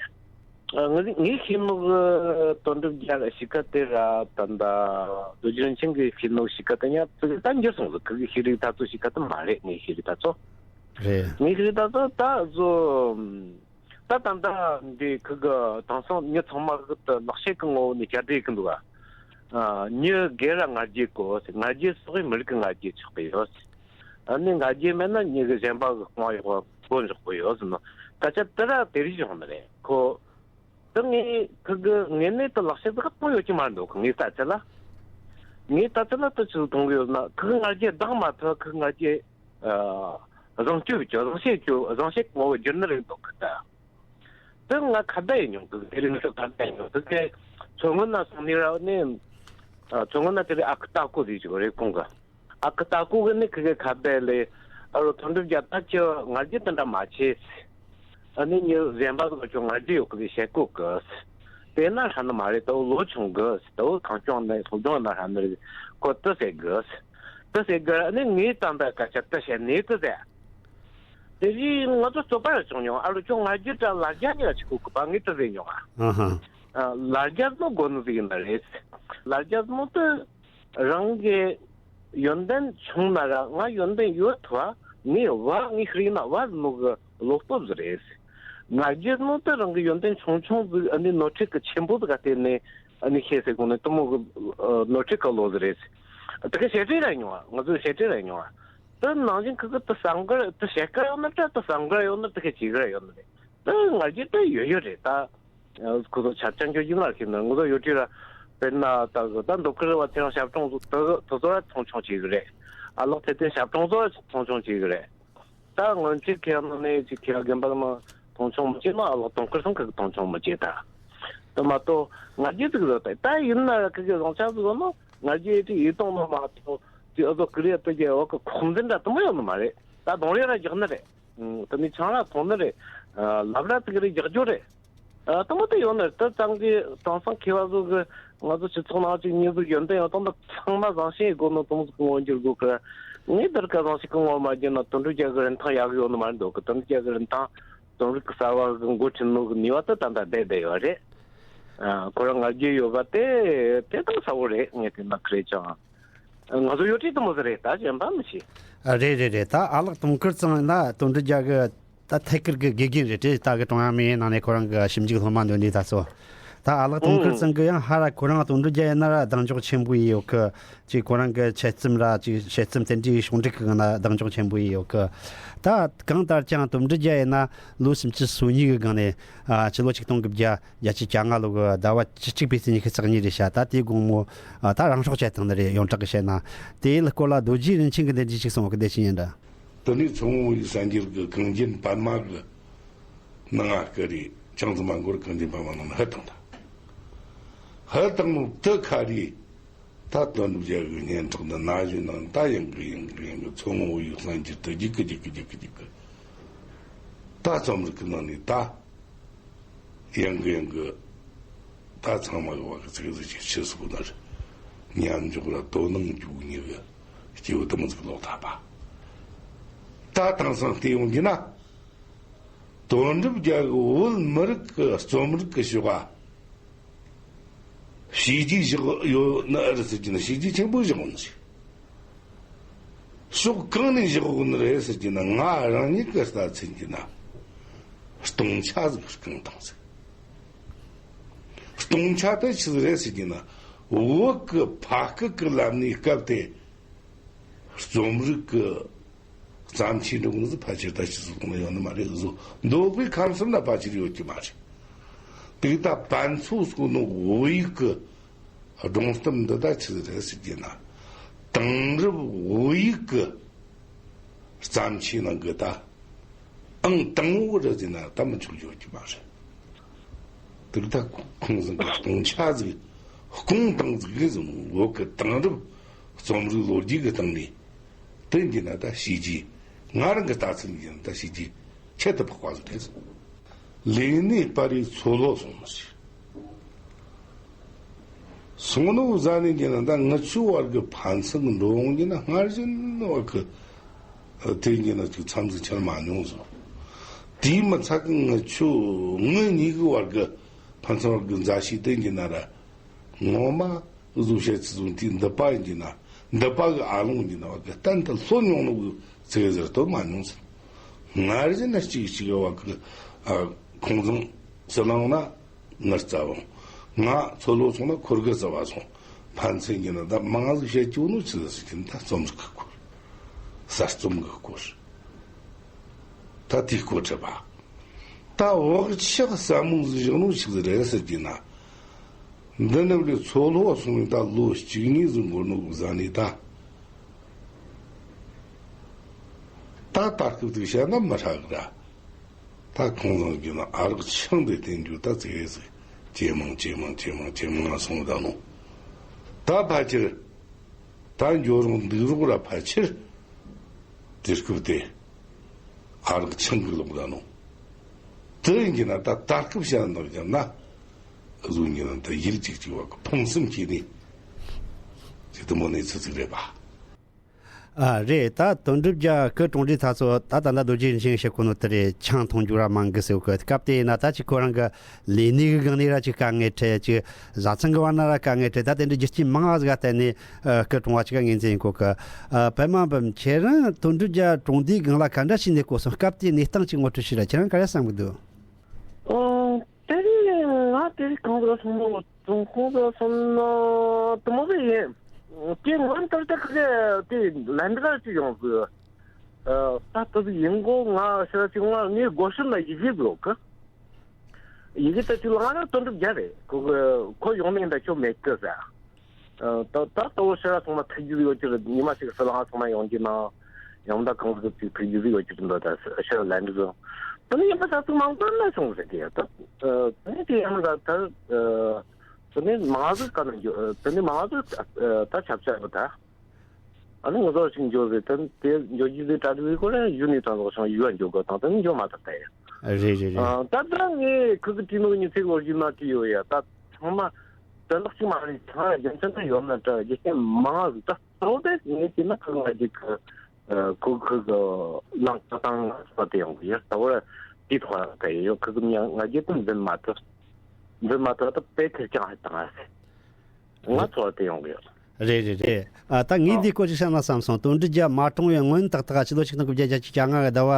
ཨ་ང་ཚོ་ངའི་ཤེས་ནོ་གི་དོན་གྲུབ་རྒྱལ་གཤིས་ཀ་དེ་ར་ད་ད་རྡོ་རྗེ་རིན་ཆེན་གྱི་ཤེས་ནོ་གཤིས་ཀ་དེ་ཉག་ཙིག་ད་འགྱུར་སོང་ཟིག་ཁི་གི་ཤེས་རིག་ད་ཚོ་གཤིས་ཀ་དེ་མ་རེད། ངའི་ཤེས་རིག་ད་ཚོ་རེད། ངའི་ཤེས་རིག་ད་ཚོ་ད་བཟོ། ད་ད་ད་འདི་ཁི་གི་དེང་སང་མྱི་ཚང་མ་གི་ད་ལག་ཤེས་ཀྱི་ངོ་བོ་ནས་བཤད་བསྡད་ཀྱི་འདུག་ག་ཨ་མྱི་སྒེར་ར་ང་རྒྱལ་དགོས། ང་རྒྱལ་སོགས་མི་རིགས་ཀྱི་ང་རྒྱལ་ཆགས་ཀྱི་ཡོད། ཨ་ནི་ང་རྒྱལ་མེད་ན་མྱི་གི་གཞན་པ་གི་རྐང་བ་ཡག་པོ་འཇོག་གི་ཡོད་ཟེར་ནོ། སྐད་ཆ་དེ་ར་དེ་རིགས་བྱུང་ནི་རེད་ཁོ། ད་ངས་ཁི་གི་ངེས་གནས་དུ་ལག་ཤེས་དེ་ག་མཐོང་ཡོད་ཀྱི་མ་འདུག་ངའི་ལྟ་ཚུལ་ལ། ངའི་ལྟ་ཚུལ་ལ་དུ་ཆི་མཐོང་གི་ཡོད་ན་ཁི་གི་ང་རྒྱལ་ལྡང་མ་ཐུབ། ཁི་གི་ང་རྒྱལ་ཨ་བཟང་སྤྱོད་ཀྱི་བཟང་བཤད་ཀྱི་བཟང་བཤད་ངོ་བོ་བསྒྱུར་ནི་རེད་འདུག་གི་ད། དེ་ང་ཁ་བརྡ་ཡས་མྱོང་གི། དེ་རིང་ཁ་བརྡ་ཡས་མྱོང་གི། དེ་མཚོ་སྔོན་ན་སོང་ནི་ར་ནི། ཨ་མཚོ་སྔོན་ན་དེ་རིང་ཨ་ཁུ་ཏ་ཀོ་ཟེར་གྱི་རེད་ཁོང་གི། ཨ་ཁུ་ཏ་ཀོ་གི་ནི་ཁི་གི་ཁ་བརྡ་ལས། ཨ་རོ་དོན་གྲུབ་རྒྱལ་ད་ཁྱོད་ང་རྒྱལ་དེ་འདྲ་མ་བྱེད། ཨ་ནི་མྱི་གཞན་པ་ཚོ་ཁྱོད་ང་རྒྱལ་ཡོད་གི་ཟེར་བཤད་གོ་གི། དེ་ན་ཧྲ་ནི་མ་རེད། ད་ལོ་ཆུང་གི། ད་ཁང་སྐྱོང་ནས་སློབ་སྦྱོང་ན་ཧྲ་ནི་རེད། ཁོ་དེ་ཟེར་གི། དེ་ཟེར་གི་ནི་ངའི་ད་ལྟ་སྐད་ཆ་དེ་བཤད་ནས་དེ་ཟེར། དེ་བཞིན་ང་ཚོ་རྩོད་པ་ར་བྱུང་མྱོང་། ཨ་རོ་ཁྱོད་ང་རྒྱལ་དྲ་ལ་རྒྱ་ཉེ་ར་ཆི་གོ་གི་པ་ངས་དེ་ཟེར་མྱོང་ཨ། ཨ་ཧ། ཨ་ལ་རྒྱ་ནོ་དགོ་ནི་ཟིག་ཡིན་ན་རེད། ལ་རྒྱ་ནོ་དེ་རང་གི་ཡོན་ཏན་ཆུང་ན་ར་ང་ཡོན་ཏན་ཡོད་ཐུ་བ་ངའི་བ་ངའི་ཧྲི་ན་བ་ནོ་གི་བློ་སྟོབས་ཟིག་རེད། ང་རྒྱལ་ནོ་དེ་རང་གི་ཡོན་ཏན་ཆུང་ཆུང་ཟིག་ཨ་ནི་ནོར་འཁྲུལ་གི་ཆེན་པོ་ཟིག་ག་བརྟེན་ནས། ཨ་ནི་ཤེས་ཟེར་གོང་ནས་གཏུམ་མོ་གི་ནོར་འཁྲུལ་ག་ལོ་ཟེར་རེད། དེ་ག་བཤད་རེས་ར་མྱོང་བ། ང་ཚོས་བཤད་རེས་ར་མྱོང་བ། དེ་ནང་བཞིན་ཁི་ཁི་དེ་བསམ་གར་དེ་བཤད་གར་ཡོད་ན་འདྲ། དེ་བསམ་གར་ཡོད་ན་དེ་ག་བྱེད་གར་ཡོད་ན་རེད། དེ་ང་རྒྱལ་དེ་ཡོད་ཡོད་རེད་ད། ཁོ་ཚོ་ཆ་ཅང་ཁྱོད་ཀྱི་ངར་ཤེས་ན་ང་ཚོ་ཡོད་དུས་ར། དཔེར་ན་ད་གི་ད་མདོ་ཁུལ་བ་ཚེ་རིང་ཞབས་དྲུང་ཚོ་དེ་དེ་ཚོ་ར་མཐོང་ཆུང་བྱེད་གི་རེད། ཨ་ལགས་ཚེ་བརྟན་ཞབས་དྲུང་ཚོ་ར་མཐོང་ཆུང་བྱེད་གི་རེད། ད་སྔོན་ཆད་ཁྱེད་རང་ནས་ཅིག་ཁྱེད་རང་རྒན་པ་ལ་མ་མཐོང་ཆུང་མི་བྱེད་ན་ཨ་ལགས་དུང་དཀར་ཚང་གི་མཐོང་ཆུང་མི་བྱེད་ད། དེ་མ་གཏོགས་ང་རྒྱལ་ཅིག་བཟོ་ད་ད་ཡིན་ན་ཁི་གི་བཟང་ཆ་ཟིག་བཟོ་ན་ང་རྒྱལ་ཅིག་ཡིད་གཏོང་ན་མ་གཏོགས་ཅིག་ཨ་ཟོ་ཀི་རེ་ཨ་ཏི་རྒྱལ་བ་གི་ཁོག་འཛིན་འདྲ་དུ་མ་ཡོད་ནི་མ་རེད། ད་གདོང་ལེན་ར་རྒྱག་ནི་རེད། དེ་ནས་ཆང་ར་འཐུང་ནི་རེད། ལབ་ར་ཅིག་རེ་རྒྱག་རྒྱུ་རེད། ཨ་དང་པོ་དེ་ཡོང་ནས་དེ་ཙང་གི་དེང་སང་མཁས་པ་ཚོ་གི་ང་ཚོ་སྤྱི་ཚོགས་ནང་ཅིག་མྱི་ཚོ་ཡོན་ཏན་ཡོད་དང་དེ་ཚང་མ་བཟང་ཤེས་དགོས་ནོ་དེ་མོ་ཟིག་གི་ངོ་འགྱུར་དགོས་གི། ངས་འདིར་ཀ་བཟང་ཤེས་གི་ངོ་མ་བརྒྱབ་ན་དོན་གྲུབ་རྒྱལ་གི་རིན་ཐང་ཡག་གི་ཡོད་ནི་མ་རེད་འདུག་གི། དོན་གྲུབ་རྒྱལ་གི་རིན་ཐང་རྩོམ་རིག་གི་གསར་བ་གི་འགོ་ཁྲིད་ནོ་གི་ནུས་པ་དེ་ད་ལྟ་བསྡད་བསྡད་ཡོད་རེད། ཨ་ཁོ་རང་ང་རྒྱལ་ཡོད་པ་དེ་དེ་དང་གསལ་བོ་རེད། ངས་དེ་ན་ཁི་རེད་ཅང་། ང་ཚོ་ཡོད་ཁྲིད་དུ་མོ་ཟེར་རེད། ད་གཞན་པ་མི་ཤེས། ཨ་རེད་རེད་རེད། ད་ཨ་ལགས་དུང་དཀར་ཚང་ན་དོན་གྲུབ་རྒྱལ་གི་ད་ཐད་ཀར་གི་དགེ་རྒན་རེད་དེ། ད་གི་ཀྲུང་དབྱང་མི་ཡན་ནང་ནས་ཁོ་རང་གི་ཞིབ་འཇུག་སློབ་མ་འདོན་དུས་ད་ཚོ། ད་ཨ་ལགས་དུང་དཀར་ཚང་གི་ཡང་ཧ་ར་ཁོ་རང་དོན་གྲུབ་རྒྱལ་ཡིན་ན་ར་གདེང་འཇོག་ཆེན་པོ་ཡིན་ཡོད་གི། ཅིག་ཁོ་རང་གི་འཆད་རྩོམ་ར་ཅིག་དཔྱད་རྩོམ་དེ་འདྲའི་ཕྱོགས་སྒྲིག་གི་ན་གདེང་འཇོག་ཆེན་པོ་ཡིན་ཡོད་གི། ད་གང་ལྟར་ཀྱང་དོན་གྲུབ་རྒྱལ་ཡིན་ན་ལོ་སུམ་ཅུ་སོ་གཉིས་གི་སྒང་ནས་ཨ་ཕྱི་ལོ་ཆིག་སྟོང་དགུ་བརྒྱ་བརྒྱད་ཅུ་གྱ་ལྔ་ལོ་གི་ཟླ་བ་བཅུ་གཅིག་པའི་ཚེས་ཉི་ཤུ་རྩ་གཉིས་རེད་ཤག་ད་དེའི་དགོང་མོ་ཨ་ད་རང་སྲོག་བཅད་བཏང་ནི་རེད། ཡོངས་གྲགས་གི་བཤད་ན། དེའི་སྐོར་ལ་རྡོ་རྗེ་རིན་ཆེན་གྱིས་འདི་འདྲ་ཅིག་གསུངས་པ་གི་བདེ་ཆེན་ཡིན་འདྲ། དེ་ནས་མཚོ་སྔོན་བོད་ཡིག་གསར་འགྱུར་གྱི་གངས་ཅན་པད་མ་གི་ནང་ང་བསྐུར་རེ་ཅང་ཙམ་མ་འགོར་གངས་ཅན་པད་མ་ནང་ནས་ཕུད་བཏང་ད། ཕུད་བཏང་ནོ་དེ་ཁ་རེ་ད་དོན་གྲུབ་རྒྱལ་གྱི་སྙན་གྲགས་འདི་ན་གཞོན་ནང་ད་ཡང་གི་ཡང་གི་ཡང་གི་མཚོ་སྔོན་བོད་ཡིག་གསར་འགྱུར་དུ་རྒྱུག་གི་རྒྱུག་གི་རྒྱུག་གི་རྒྱུག་གི། ད་རྩོམ་རིག་གི་ནང་ནས་ད། ཡང་གི་ཡང་གི། ད་ཚང་མ་གི་བ་གི་ཚིག་ཟིག་ཅིག་ཆི་སོགས་ན་རེད། མཉམ་འཇོག་ར་དོ་སྣང་རྒྱུག་ཉེ་གི། སྐྱེ་བོ་དུ་མ་ཟིག་ལོག་ཐབས་པ། ད་དེང་སང་བལྟས་ཡོང་གི་ན། དོན་གྲུབ་རྒྱལ་གི་བོད་མི་རིགས་ཀྱི་རྩོམ་རིག་གི་ཕྱོགས་ལ་བྱས་རྗེས་བཞག་ཡོད་ནི་ཨེ་རེད་ཟེར་གྱི་ན། བྱས་རྗེས་ཆེན་པོ་བཞག་ཡོད་ནི་ཞིག་ཕྱོགས་གང་ནས་བཞག་ཡོད་ནི་རེད་ཟེར་གྱི་ན། ང་རང་ཉིད་ཀྱི་ལྟ་ཚུལ་གྱི་ན། སྟོང་ཆ་ཟིག་བསྐངས་བཏང་ཟིག་སྟོང་ཆ་དེ་ཆི་ཟིག་རེད་ཟེར་གྱི་ན། བོད་ཀྱི་ཕ་སྐད་ཀྱི་ལམ་ནས་སྐབས་དེ་རྩོམ་རིག་གི་བརྩམས་ཆོས་འདྲ་བོ་ནི་ཕལ་ཆེར་ད་ཅི་ཟིག་གོང་ལ་ཡོད་ནི་མ་རེད། བཟོ་འདོད་པའི་ཁམས་གསུམ་ན་ཕལ་ཆེར་ཡོད་ཀྱི་མ་རེད། དེ་ད་ཕན་ཚུན་སྐོར་ནོ་བོད་ཡིག་གི་སྒྲུང་གཏམ་འདི་ད་ཆི་ཟིག་རེད་ཟེར་གྱི་ན། དེང་རབས་བོད་ཡིག་གི་བརྩམས་ཆོས་ནང་གི་ད་ཨང་དང་པོ་རེད་ཟེར་ན་ད་མི་ཆོག་ཡོད་ཀྱི་མ་རེད། དེ་ད་ཁོང་ཚང་གི་སྟོང་ཆ་ཟིག་སྐུང་བཏང་ཟིག་གི་ཟིག་བོད་ཀྱི་དེང་རབས་རྩོམ་རིག་ལོ་རྒྱུས་ཀྱི་སྟེང་ནས། དེ་འདི་ན་ད་བྱས་རྗེས། ང་རང་གི་ལྟ་ཚུལ་འདི་ན་ད་བྱས་རྗེས་ཁྱད་དུ་འཕགས་པ་ཟིག་རེད། ལས་གནས་སྤར་རེ་འཚོ་ལྷོད་སོང་ཟིག་སོང་ནོ་ཟ་ནས་འདི་ན་ད་ངི་ཆོའི་བར་གི་ཕན་ཚུན་འགྲོ་འོང་འདི་ན་སྔར་བཞིན་བར་གི་དེ་འདི་ན་ཅིག་མཚམས་ཟིག་ཆད་མ་མྱོང་ཟིག་དེའི་མི་ཚད་གི་ངི་ཆོ་ངི་གཉིས་གི་བར་གི་ཕན་ཚུན་བར་གི་མཛའ་བཤེས་དེ་འདི་ན་ར་ངོ་མ་བཟོ་བྱེད་ཚུལ་བཟུང་དུས། འདི་པ་ཡིན་གྱི་ན། འདི་པ་གི་ཨ་ལོང་གྱི་ན་བ་གི་གཏན་དུ་ལྷོད་མྱོང་ནོ་གི་ཚིག་ཟེར་དོ་མ་མྱོང་ཟེར། སྔར་བཞིན་ན་གཅིག་གཅིག་བ་གི་ཨ་ཁོང་ཚང་སི་ལང་ན་ངར་རྩ་བོ། ང་འཚོ་ལྷོད་སོང་ན་ཁོར་གི་རྩ་བ་སོང་། ཕན་ཚུན་གྱི་ན་ད་མང་ཟིག་བཤད་ཀྱི་ནོ་ཆི་ཟེར་གྱི་ན། ད་རྩོམ་རིག་གི་སྐོར། གསར་རྩོམ་གི་སྐོར། ད་དེའི་སྐོར་དྲི་བ། ད་བག་ཆགས་ཟབ་མོ་ཟིག་བཞག་ནོ་ཆི་ཟིག་རེད་ཟེར་གྱི་ན། འདི་ནི་ལས་འཚོ་ལྷོད་སོང་བའི་ད་ལོ་གཅིག་གཉིས་ཟིག་འགོར་ནོ་གི་ཟ་ནས་ད། ད་ད་སྐབས་དེ་བཤད་ན་མི་ཧྲ་གི་ར། ད་ཁོང་ཚང་གི་ན་ཨ་རག་ཆང་དེ་བསྟན་རྒྱུ་ད་ཙེ་ཟིག་ཇེ་མང་ཇེ་མང་ཇེ་མང་ཇེ་མང་སོང་ད་ནོ། ད་ཕལ་ཆེར། ད་འགྱོ་རུང་འདུག་རུང་ར་ཕལ་ཆེར། དེ་སྐབས་དེ། ཨ་རག་ཆང་གི་ལོག་ད་ནོ། དེ་ཡིན་གྱི་ན་ད་ད་སྐབས་བཤད་འདོག་ཀྱང་ན། གཟུགས་ཉིད་ན་ད་ཡིད་གཅིག་གཅིག་བ་གི་ཕུང་གསུམ་སྐྱེས་ནས། ཅིག་དུ་མོ་ནས་ཚིག་ཚིག་རེད་པ། ཨ་རེད། ད་དོན་གྲུབ་རྒྱལ་སྐུ་གྲོངས་རྗེས་ད་ཚོ་ད་ད་ལྟ་རྡོ་རྗེ་རིན་ཆེན་བཤད་ཁོ་ནོ་དེ་རེད། ཆང་འཐུང་རྒྱུ་ར་མང་གི་ཟེར་གི། སྐབས་དེ་ཡིན་ན་ད་ཅིག་ཁོ་རང་གི་ལས་གནས་གི་སྒང་ནས་ར་ཅིག་དཀའ་ངལ་འཕྲད། ཅིག་བཟའ་ཚང་གི་བར་ན་ར་དཀའ་ངལ་འཕྲད། ད་དེ་འདྲའི་རྒྱུ་རྐྱེན་མང་ང་ཟིག་ག་བརྟེན་ནས་ཨ་སྐུ་གྲོངས་པ་ཅིག་ག་ངོས་འཛིན་ཡིན་གོ་གི། ཨ་པད་མ་འབུམ། ཁྱེད་རང་དོན་གྲུབ་རྒྱལ་གྲོངས་དུས་སྒང་ལ་ག་འདྲ་ཞིག་གནས་སྐོར་སོང་། སྐབས་དེའི་གནས་སྟངས་ཅིག་ངོ་སྤྲོད་ཞུ་ར། ཁྱེད་རང་ག་རེ་བསམ་གི་འདུག་ཨོ། དེ་རིང་ང་དེ་རིང་གང་ཟིག་སོང་ནོ། ཙུང་ཁོང་ཟིག་སོང་ནོ་དུ་མོ་ཟིག་ཡིན། དེ་ངོ་མ་ལྟར་ད་ཁ་ཁ་དེ་ལན་འདྲ་ཅིག་ཡོང་ཟིག་ཨ་ད་ལྟ་ཡིན་གོ། ང་ཤ་ཅིག་ང་ངའི་སྒོ་ཤུལ་ན་ཡི་གེ་ཡོད་གི། ཡི་གེ་ད་ཅིག་ལ་ང་རང་དོན་གྲུབ་རྒྱལ་རེད། ཁོ་གི་ཁོ་ཡོང་ནས་ད་ཁྱོད་མེད་གི་ཟེར། ཨ་ད་ད་ལྟ་བོ་ཤ་ཚང་མ་ཐུག་རྒྱུ་ཡོད་ཀྱི་རེད། ཉི་མ་ཞིག་སི་ལང་ཚང་མ་ཡོང་རྒྱུ་ན་ཡང་ད་གང་ཟིག་ཅིག་ཐུག་རྒྱུ་ཡོད་ཀྱི་རེད་འདུག་ད་ཤ་ལན་འདྲ་ཟིག་ད་ནི་ཉི་མ་ད་ཚང་མ་འདོན་ན་སོང་ཟེར་གི་ཡ། ད་ཨ་ད་ནི་དེ་ཡང་ད་ད་ཨ་དེ་ནས་མང་ཟིག་ག་ནས་འགྱོ། དེ་ནས་མང་ཟིག་ད་ཆབ་ཆ་གི་ད། ཨ་ནི་ང་ཚོ་ཞིག་འགྱོ་ཟེར། དེ་དེ་འགྱོ་རྒྱུ་ཟེར་གྲ་སྒྲིག་ཟེར་ཁོ་རང་ཡུལ་ནས་ཐོན་ལོག་ཤང་ཡུལ་ལ་འགྱོ་དགོས་དང་། དེ་ནི་འགྱོ་མ་ཐུབ་ད་ཡ། རེད་རེད་རེད། ཨ་ད་ད་ངས་ཁུ་ཚུར་བྲིས་ནོ་གི་ཉི་ཚེ་གི་ལོ་རྒྱུས་ན་བྲིས་ཡོད་ཡ། ད་ཚང་མ་དོན་དག་ཅིག་མ་རེད། ཚང་རྒྱུ་མཚན་ད་ཡོད་ན་ད་རྒྱུ་རྐྱེན་མང་ཟིག་ད་གཙོ་བོ་དེ་ངས་བལྟས་ན་ཁུ་ང་རྒྱུ་གི་ཨ་ཁོ་ཁོ་གི་ལང་ཀ་དང་ང་ཚོ་དེ་ཡོང་གི་ཡ། ད་བར་དེའི་ཐོག་ལ་ད་ཡོད། ཁོ་གི་མྱ་ང་རྒྱལ་དུ་འཛིན་མ་ཐུབ། འཛིན་མ་ཐུབ་ད་དཔེ་ཁེར་རྐྱང་ཧ་དང་ཨ་ཟེར། ང་ཚོ་དེ་ཡོང་གི་ཡོད། རེད་རེད་རེད། ཨ་ད་ངས་ཨ་འདི་སྐོར་ཅིག་བཤད་ན་བསམ་སོང་། དོན་གྲུབ་རྒྱལ་མ་གྲོངས་པའི་སྔོན་ཏག་ཏག་ཕྱི་ལོ་ཆིག་སྟོང་དགུ་བརྒྱ་བརྒྱད་ཅུ་གྱ་ལྔ་གི་ཟླ་བ་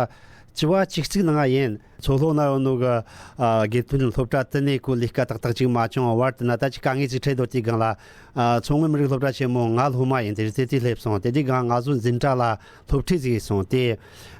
བཅུ་པ་བཅུ་གཅིག་ནང་ཡིན། མཚོ་ལྷོ་ན་ཡོད་ནོ་གི་ཨ་དགེ་ཐོན་སློབ་གྲྭ་དེ་ནས་ཁོ་ལས་ཀ་ཏག་ཏག་ཅིག་མ་བྱུང་བར་དུ་ན་ད་ཅིག་དཀའ་ངལ་ཅིག་འཕྲད་དོ། དེའི་སྒང་ལ་ཨ་མཚོ་སྔོན་མི་རིགས་སློབ་གྲྭ་ཆེན་མོ་ང་སློབ་མ་ཡིན། དེ་རིང་དེ་དུས་སླེབས་སོང་། དེ་དུས་སྒང་ང་ཚོ་འཛིན་གྲྭ་ལ་སློབ་ཁྲིད་ཟིག་ཡིན་སོང་། དེ་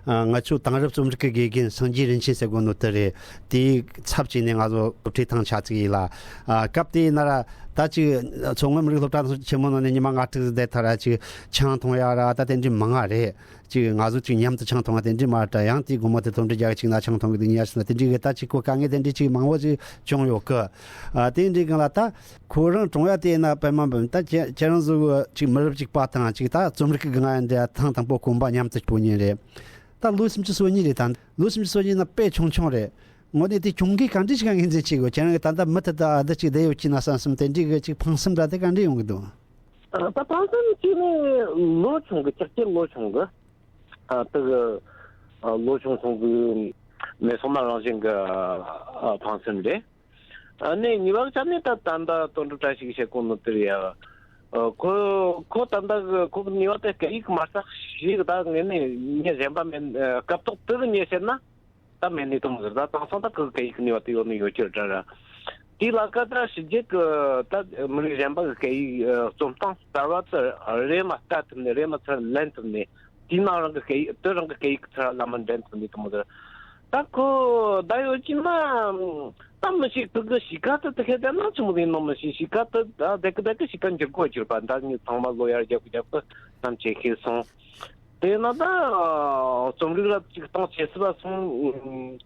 ཨ་ང་ཚོ་དེང་རབས་རྩོམ་རིག་གི་དགེ་རྒན་སངས་རྒྱས་རིན་ཆེན་ཟེར་གོ་ནོ་དེ་རེད། དེའི་ཚབ་བྱས་ནས་ང་ཚོ་སློབ་ཁྲིད་བཏང་ཆ་ཅིག་ཡིན་ལ། ཨ་སྐབས་དེ་ཡིན་ན་ར་ད་ཅིག་མཚོ་སྔོན་མི་རིགས་སློབ་གྲྭ་ཆེན་མོ་ནང་ནས་ཉི་མ་ལྔ་དྲུག་ཟིག་བསྡད་ཐལ་ར། ཅིག་ཆང་འཐུང་ཡ་ར་ད་དེ་འདྲ་མང་ང་རེད། ཅིག་ང་ཚོ་ཅིག་མཉམ་དུ་ཆང་འཐུང་བ་དེ་འདྲ་མ་རེད་དྲ། ཡང་དེའི་དགོང་མོ་དེ་དོན་གྲུབ་རྒྱལ་གྱི་ཅིག་ན་ཆང་འཐུང་གི་འདུག་ཉར་སོང་ན་དེ་འདྲའི་གི་ད་ཅིག་ཁོ་དཀའ་ངལ་དེ་འདྲའི་ཅིག་མང་བོ་ཅིག་བྱུང་ཡོད་གི། ཨ་དེ་འདྲའི་སྒང་ལ་ད་ཁོ་རང་གྲོངས་ཡ་དེ་ཡིན་ན་པད་མ་འབུམ། ད་ཁྱེད་ཁྱེད་རང་ཚོ་ཅིག་མི་རབས་གཅིག་པ་དང་ཅིག་ད་རྩོམ་རིག་གི་སྒང་ཡ་འདྲ་ཐེངས་དང་པོ་གོམ་པ་མཉམ་དུ་སྤོ་ཉིན་རེད། ད་ལོ་སུམ་ཅུ་སོ་གཉིས་རེད། ད་ལོ་སུམ་ཅུ་སོ་གཉིས་ན་དཔེ་ཆུང་ཆུང་རེད། དངོས་གནས་དེ་གྱོང་གུན་ག་འདྲ་ཞིག་ངོས་འཛིན་བྱེད་དགོས། ཁྱེད་རང་གི་ད་ལྟ་མུ་མཐུད་དུ་ཨ་ད་ཅིག་བསྡད་ཡོད་ཀྱི་ན་བསམ་བསམ་དེ་འདྲའི་གི་ཅིག་ཕངས་སེམས་འདྲ་དེ་ག་འདྲ་ཡོང་གི་འདུག་ད་ཕངས་སེམས་ཅིག་ནི་ལོ་ཆུང་གི་ཅག་ཅེ་ལོ་ཆུང་གི་ཨ་དེ་གི་ཨ་ལོ་ཆུང་ཆུང་གི་མེད་སོང་ན་རང་བཞིན་གི་ཨ་ཕངས་སེམས་རེད། ཨ་ནི་གཉིས་པ་ཆ་ནི་ད་ད་ལྟ་དོན་གྲུབ་བཀྲ་ཤིས་ཀྱི་བཤད་གོ་ནོ་དེ་རེད་ཡ། ཨ་ཁོ་ཁོ་ད་ལྟ་གི་ཁོ་གི་ནུས་པ་དེ་སྐད་ཡིག་མ་རྟགས་ཤིག་ད་ངས་ནི་ངས་གཞན་པ་མེད། ཨ་སྐབས་ཐོག་དེ་གི་ངས་བཤད་ན། ད་མེད་ནི་དུ་མ་ཟེར། ད་དེང་སང་ད་ཁོ་གི་སྐད་ཡིག་གི་ནུས་པ་དེ་ཡོད་ནི་ཡོད་ཀྱི་རེད་ར། དེ་ལ་ཀ་ད་ཕྱི་རྒྱལ་གི་ད་མི་རིགས་གཞན་པ་གི་སྐད་ཡིག་ཨ་རྩོམ་སྟངས་གསར་བ་དེ་རེམ་མ་ལྟ་ཐུབ་ནི། རེམ་མ་ཚུར་ལེན་ཐུབ་ནི། དེའི་ནང་རང་གི་སྐད་ཡིག་དེ་རང་གི་སྐད་ཡིག་ཚུར་བླ་མ་འདྲེན་ཐུབ་ནི་དུ་མ་ཟེར། ད་ཁོ་ད་ཡོད་ཀྱི་ན་ད་མི་ཞིག་ཐུག་གི་གཤིས་ཀ་དེ་དེ་ཁེ་དེ་ན་ཆུང་མོ་དེ་ནོ་མི་ཞིག་གཤིས་ཀ་དེ་ད་དེ་གི་དེ་གི་གཤིས་ཀ་འགྱུར་དགོས་གྱུར་པ། ད་ངས་ཚང་མ་ལོ་ཡར་རྒྱབ་རྒྱབ་གི་བསམ་བྱེད་ཤེས་སོང་། དེས་ན་ད་རྩོམ་རིག་ལ་ཅིག་གཏོང་བྱེད་སྲིད་པ་སོང་།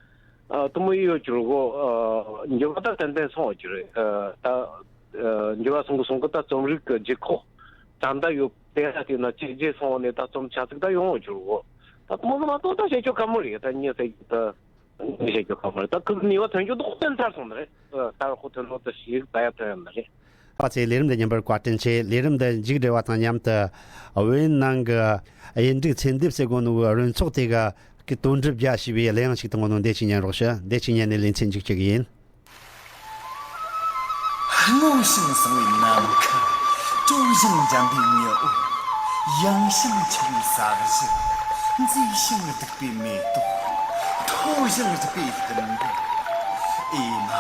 ཨ་དུ་མོ་ཡོད་གྱུར་གོ། ཨ་འགྱུར་བ་ད་ཏན་ཏན་སོང་བ་གྱུར། ཨ་ད་ཨ་འགྱུར་བ་སོང་གི་སོང་གི་ད་རྩོམ་རིག་གི་ལྗིད་ཁོག་ཙམ་ད་ཡོད་དེ་ད་དེ་ན་ཅིག་རྗེས་སོང་བ་ནས་ད་རྩོམ་བྱ་ཚིག་ད་ཡོང་བ་གྱུར་གོ། ད་དུ་མོ་ལ་མ་གཏོགས་ད་བཤད་ཆོག་ག་མོ་རེད། ད་ངས་ཟེར་གྱི་ད་ངས་བཤད་ཆོག་ག་མོ་རེད། ད་ཁོ་གི་ནུས་པ་ཐོན་རྒྱུ་དོག་ཏན་ཚར་སོང་ནི་རེད། ཨ་ད་ཁོ་ཐོན་ནོ་ད་ཞིག་ད་ཡ་ཐོན་ཡོད་ནི་རེད། པ་ཚེ་ལས་རིམ་འདི་ཉན་པར་བཀའ་དྲིན་ཆེ། ལས་རིམ་འདི་མཇུག་སྒྲིལ་བ་དང་མཉམ་དུ་ཝེ་ཡིན་ནང་གི་གཡུལ་འགྲིག་ཚེ་འདེབས་ཟེར་གོ་ནོ་གི་རོལ་ཚོགས་དེ་གི་དོན་གྲུབ་རྒྱལ་ཞེས་པའི་གླུ་དབྱངས་ཤིག་དང་གོ་ནོ་འདི་ཅིག་ཉན་རོགས་ཞུ། འདི་ཅིག་ཉན་ནས་ལེ་ཚན་མཇུག་སྒྲིལ་གི་ཡིན། སྔོ་ཞིང་སངས་པའི་ནམ་མཁའ། དྲོ་ཞིང་འཇམ་པའི་ཉི་འོད། ཡངས་ཤིང་ཆེ་བའི་ས་གཞི། མཛེས་ཤིང་སྡུག་པའི་མེ་ཏོག། མཐོ་ཞིང་རིད་པའི་ལྷུན་པོ། ཨེ་མ།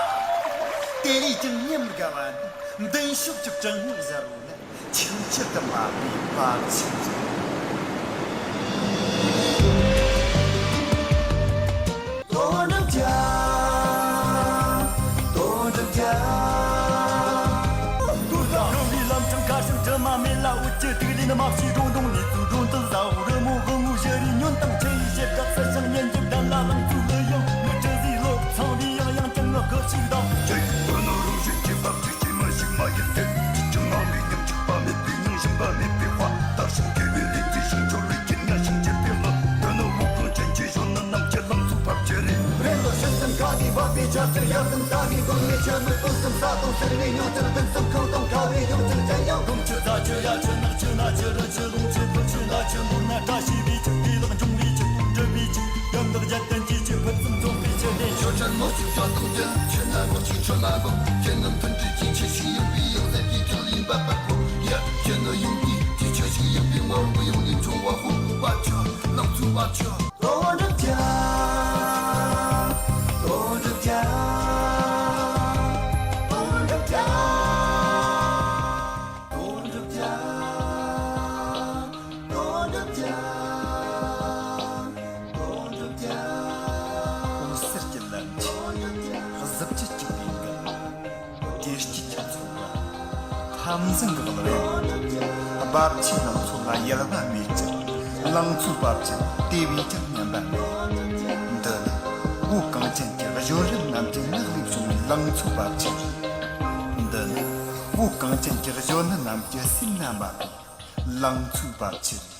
དེ་ལས་ཀྱང་ཉམས་དགའ་བ་ནི་མདུན་ཕྱོགས་ཀྱི་བྲན་གཡོག་གཞར་བོ་ལ་ཆིང་ཆིར་དུ་མ་བབས་པའི་བབ་ཆེན་རེད། དོན་གྲུབ་རྒྱལ། དོན་གྲུབ་རྒྱལ། དུས་དང་རིང་བའི་ལམ་འཕྲང་ཁ་ཤང་དྲི་མ་མེད་ལ་འོད་ཀྱི་ཐིག་ལེ་ནི། མ་ཕྱིའི་སྒྲོ་འདོང་ནས་ཚུར་སྒྲོ་འདོན་ཟ་འོག་རི་མོ་དགུང་ངུ་བཞུ་རིས་ཉོན་དང་ཆུ་ཡི་ཞལ་གྲགས་སུ་ཞིང་ཉན་གྱི་བདག་ལ་ལང་ཚོའི་གླུ་དབྱངས་མི་གྲུ་ཟིག་ལོ་ཚང་བའི་ཡང་ཡང་ཀྱང་ངག་གི་ཞིག་དང་། ཅེས་དོན་ནི་རང་བཞིན་གྱིས་བབ་ཅིག་ཅེས་མ་ཞིག་མ་ཡིན་ཏེ། ཅི་ཅི་མ་མེད་ཉམས་ཆག་པ་མེད་པའི་མྱང་ཞིང་པ་མེད་པའི་དཔའ། བརྟགས་ཤིང་དགེ་བའི་ལས་ཀྱིས་ཞིང་འཆོར་བའི་རྒྱན་ང་ཞིང་འབྱེད་པའི་ལྷ། དོན་ནི་དབུགས་གང་ཅན་གྱི་གཞོན་ནུ་རྣམས་ཀྱི་ལང་ཚོའི་བབ་ཆེན་རེད། རེད་ལོ་ཤིན་ཙམ་དགའ་བའི་བབ་པའི་ཆར་ཆུར་ཡར་ཙམ་ཟ་བའི་སྒོར་མོའི་ཆར་མོ། སྟོད་ཙམ་ས་དང་སེར་བའི་ཉོ་ཆར། བདུན་ཙམ་ཁང་དང་ཁ་བའི་ཡོང་ཆར་ཅན་ཡང་། སྒོམ་ཆུ་རྫ་ཆུ་ཡ་ཆུ་ནགས་ཆུ་ར་ཆུ་ལུང་ཆུ་བུ་ཆུ་ན་ཆུ་མུ་ན། བཀྲ་ཤིས་པའི་ཆུ་དེ་ལག་འབྱུང་བའི་ཆུ་དང་འབྲུ་བའི་ཆུ། ཡང་དག་བརྒྱད་ལྡན་གྱི་ཆུ་ཕུན་སུམ་ཚོགས་པའི་ཆུ་དེ། ཆུ་ཁྲར་མོ་ཆུ་ཆོ་དང་རྒྱུ་ཆུ་ན་གོ་ཆུ་ཆུ་མ་གོ། ཁྱེད་རྣམས་མཐུན་སྒྲིལ་གྱི་ཆུ་ཞིག་ཡིན་པའི་ཡང་ཟེར་གྱི་ཐག་ལས་འབབ་པར་གོ། ཡ་ཁྱེད་ནི་ཡོང་གི་དེ་ཆུ་ཞིག་ཡིན་པའི་ངོ་བོ་ཡོང་ནས་འབྱུང་བ་ཧོ། བབ་ཆུ་ལང་ཚོའི་བབ་ཆུ། དོན་གྲུབ་རྒྱལ། དོན་གྲུབ་རྒྱལ། དོན་གྲུབ་རྒྱལ། དོན་གྲུབ་རྒྱལ། དོན་གྲུབ་རྒྱལ། དོན་གྲུབ་རྒྱལ། འོད་ཟེར་གྱི་ལམ་ཆེན། གཟི་བརྗིད་གཅིག་པའི་མགུལ། བདེ་སྐྱིད་ཀྱི་ཚོགས་པ། འཐབ་འཛིང་གི་གླུ་དབྱངས། རྦབ་ཆུའི་ལང་ཚོ་ལ་གཡེལ་བ་མེད་ཅིང་། ལང་ཚོའི་རྦབ་ཆུ་དེ་བས་ཀྱང་ཉམས་པ་མེད། འདི་ནི་བོད་གངས་ཅན་གྱི་གཞོན་རབས་རྣམས་ཀྱི་ངག་ལས་བྱུང་བའི་ལང་ཚོའི་རྦབ་ཆུ། འདི་ནི་བོད་གངས་ཅན་གྱི་གཞོན་ནུ་རྣམས་ཀྱི་སེམས་ལ་འབབ་པའི་ལང་ཚོའི་རྦབ་ཆུ།